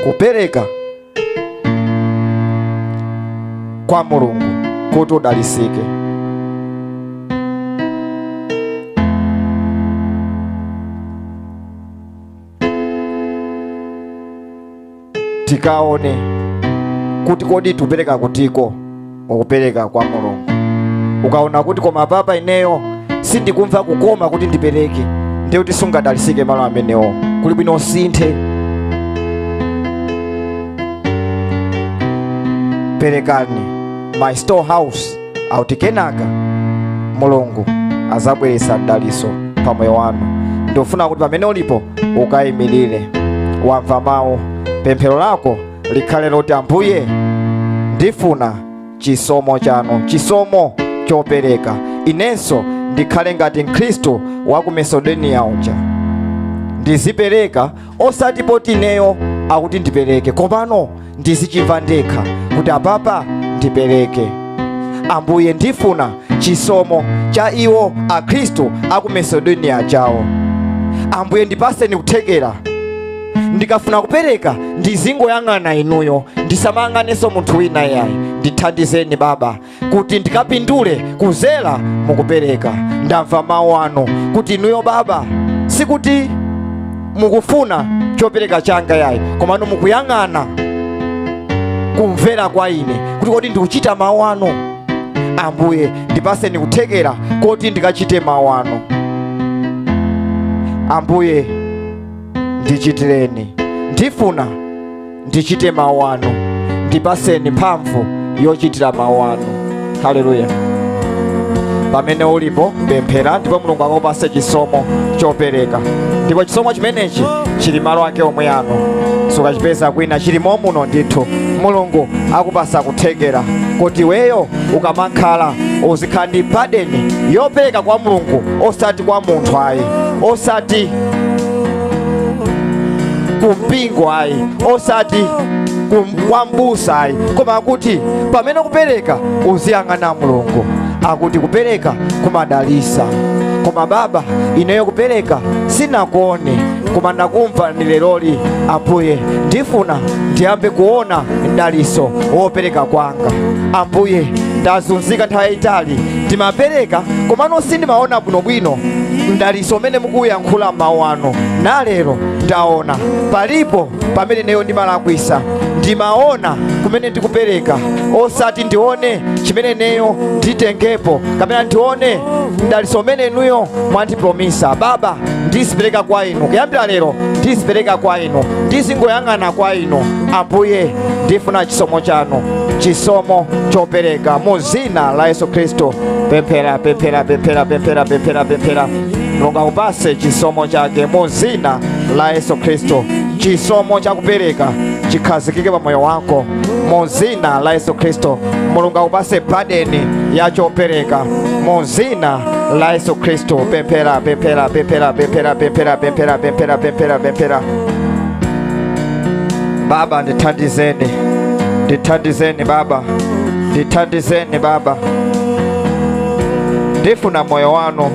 Speaker 2: Kupereka kwa Mulungu kuti udalisike. Tikaone kuti kodi tupereka kutiko, ukupereka kwa Mulungu. Ukaona kuti koma papa ineyo sindikumva kukoma kuti ndipereke, ndiye kuti sungadalisike malo amenewo. Kuli bwino usinthe. Perekani my storehouse auti kenaka Mulungu azabweretsa mdaliso pamoyo wanu. Ndofuna kuti pamene ulipo ukayimirire. Wamva mawu, pemphero lako likhale loti Ambuye ndifuna chisomo chanu, chisomo chopereka. Inenso ndikhale ngati Mkhristu wa ku Macedonia uja, ndizipereka osati poti ineyo akuti ndipereke, komano ndizichimva ndekha kuti apapa ndipereke. Ambuye ndifuna chisomo cha iwo akhristu aku Macedonia chawo. Ambuye ndipaseni kuthekera, ndikafuna kupereka ndizingoyang'ana inuyo, ndisamayang'anenso munthu wina yayi. Ndithandizeni Baba kuti ndikapindule kuzera mukupereka. Ndamva mawu anu kuti inuyo Baba sikuti mukufuna chopereka changa yayi, komano mukuyang'ana kumvera kwa ine kuti kodi ndikuchita mawu anu. Ambuye ndipaseni kuthekera kuti ndikachite mawu anu. Ambuye ndichitireni, ndifuna ndichite mawu anu, ndipaseni mphamvu yochitira mawu anu. Haleluya. Pamene ulipo pemphera, ndipo Mulungu akupase chisomo chopereka, ndipo chisomo chimenechi chili malo ake omwe ano, sukachipeza kwina, chilimo muno ndithu. Mulungu akupasa kuthekera kuti weyo ukamakhala uzikhala ndi burden yopereka kwa Mulungu, osati kwa munthu ayi, osati kumpingo ayi, osati kwa mbusa ayi, koma kuti pamene kupereka uziyang'ana Mulungu. Akuti kupereka kumadalisa. Koma Baba ineyo kupereka sinakuone, koma ndakumva ni leroli. Ambuye ndifuna ndiyambe kuona mdaliso wopereka kwanga. Ambuye ndazunzika nthawi yayitali, ndimapereka komano sindimaona bwinobwino mdaliso umene mukuyankhula mawu anu. Na lero ndaona palipo pamene ineyo ndimalakwisa, ndimaona kumene ndikupereka, osati ndione chimene ineyo nditengepo kapena ndione mdaliso umene inuyo mwandipromisa. Baba ndizipereka kwa inu kuyambira lero, ndizipereka kwa inu, ndizingoyang'ana kwa inu. Ambuye ndifuna chisomo chanu, chisomo chopereka mu zina la Yesu Khristu. Pemphera, pemphera, pemphera, pemphera, pemphera, pemphera. Mulungu akupase chisomo chake mu zina la Yesu Khristu. Chisomo chakupereka chikhazikike pa moyo wako mu zina la Yesu Khristu. Mulungu akupase burden ya chopereka mu zina la Yesu Khristu. Pemphera, pemphera, pemphera, pemphera, pemphera, pemphera, pemphera, pemphera, pemphera. Baba ndithandizeni, ndithandizeni Baba, ndithandizeni Baba. Ndifuna moyo wanu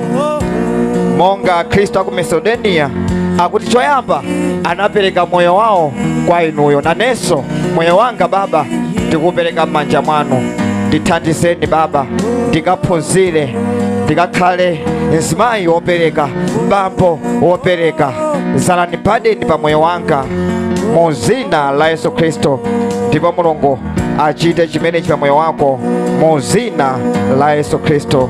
Speaker 2: monga Khristu aku Macedonia akuti choyamba anapereka moyo wawo kwa inuyo, nanenso moyo wanga Baba ndikupereka m'manja mwanu. Ndithandizeni Baba, ndikaphunzire, ndikakhale mzimayi wopereka, bambo wopereka. Zalani burden pa moyo wanga mu zina la Yesu Khristu. Ndipo Mulungu achite chimenechi pa moyo wako mu zina la Yesu Khristu.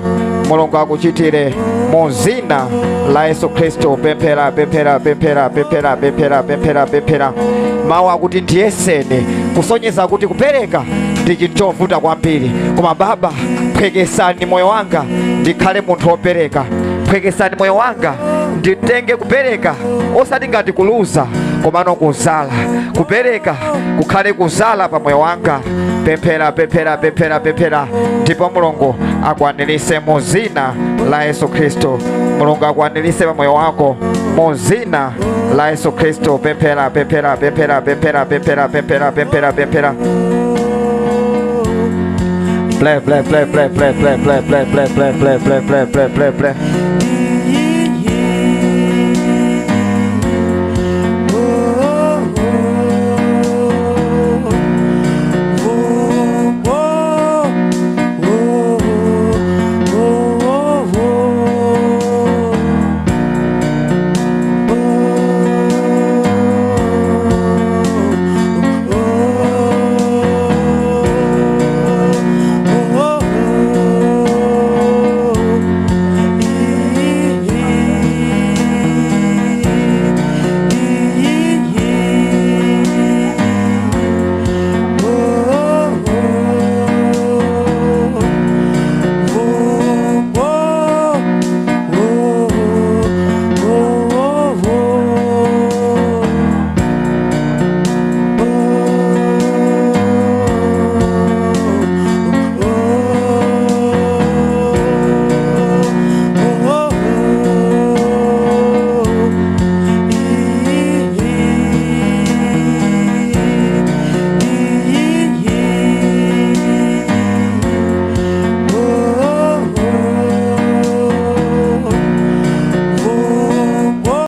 Speaker 2: Mulungu akuchitire mu zina la Yesu Khristu. Pemphera, pemphera, pemphera, pemphera, pemphera, pemphera, pemphera. Mawu akuti ndiyeseni, kusonyeza kuti kupereka ndi chinthu chovuta kwambiri, koma Baba phwekesani moyo wanga ndikhale munthu wopereka. Phwekesani moyo wanga nditenge kupereka osati ngati kuluza, komano kuzala. Kupereka kukhale kuzala pa moyo wanga. Pemphera, pemphera, pemphera, pemphera. Ndipo Mulungu akwanirise mu zina la Yesu Khristu. Mulungu akwanirise pa moyo wako mu zina la Yesu Khristu. Pemphera, pemphera, pemphera, pemphera, pemphera, pemphera, pemphera, pemphera. Play, play, play, play, play, play, play, play, play, play, play, play, play, play, play, play.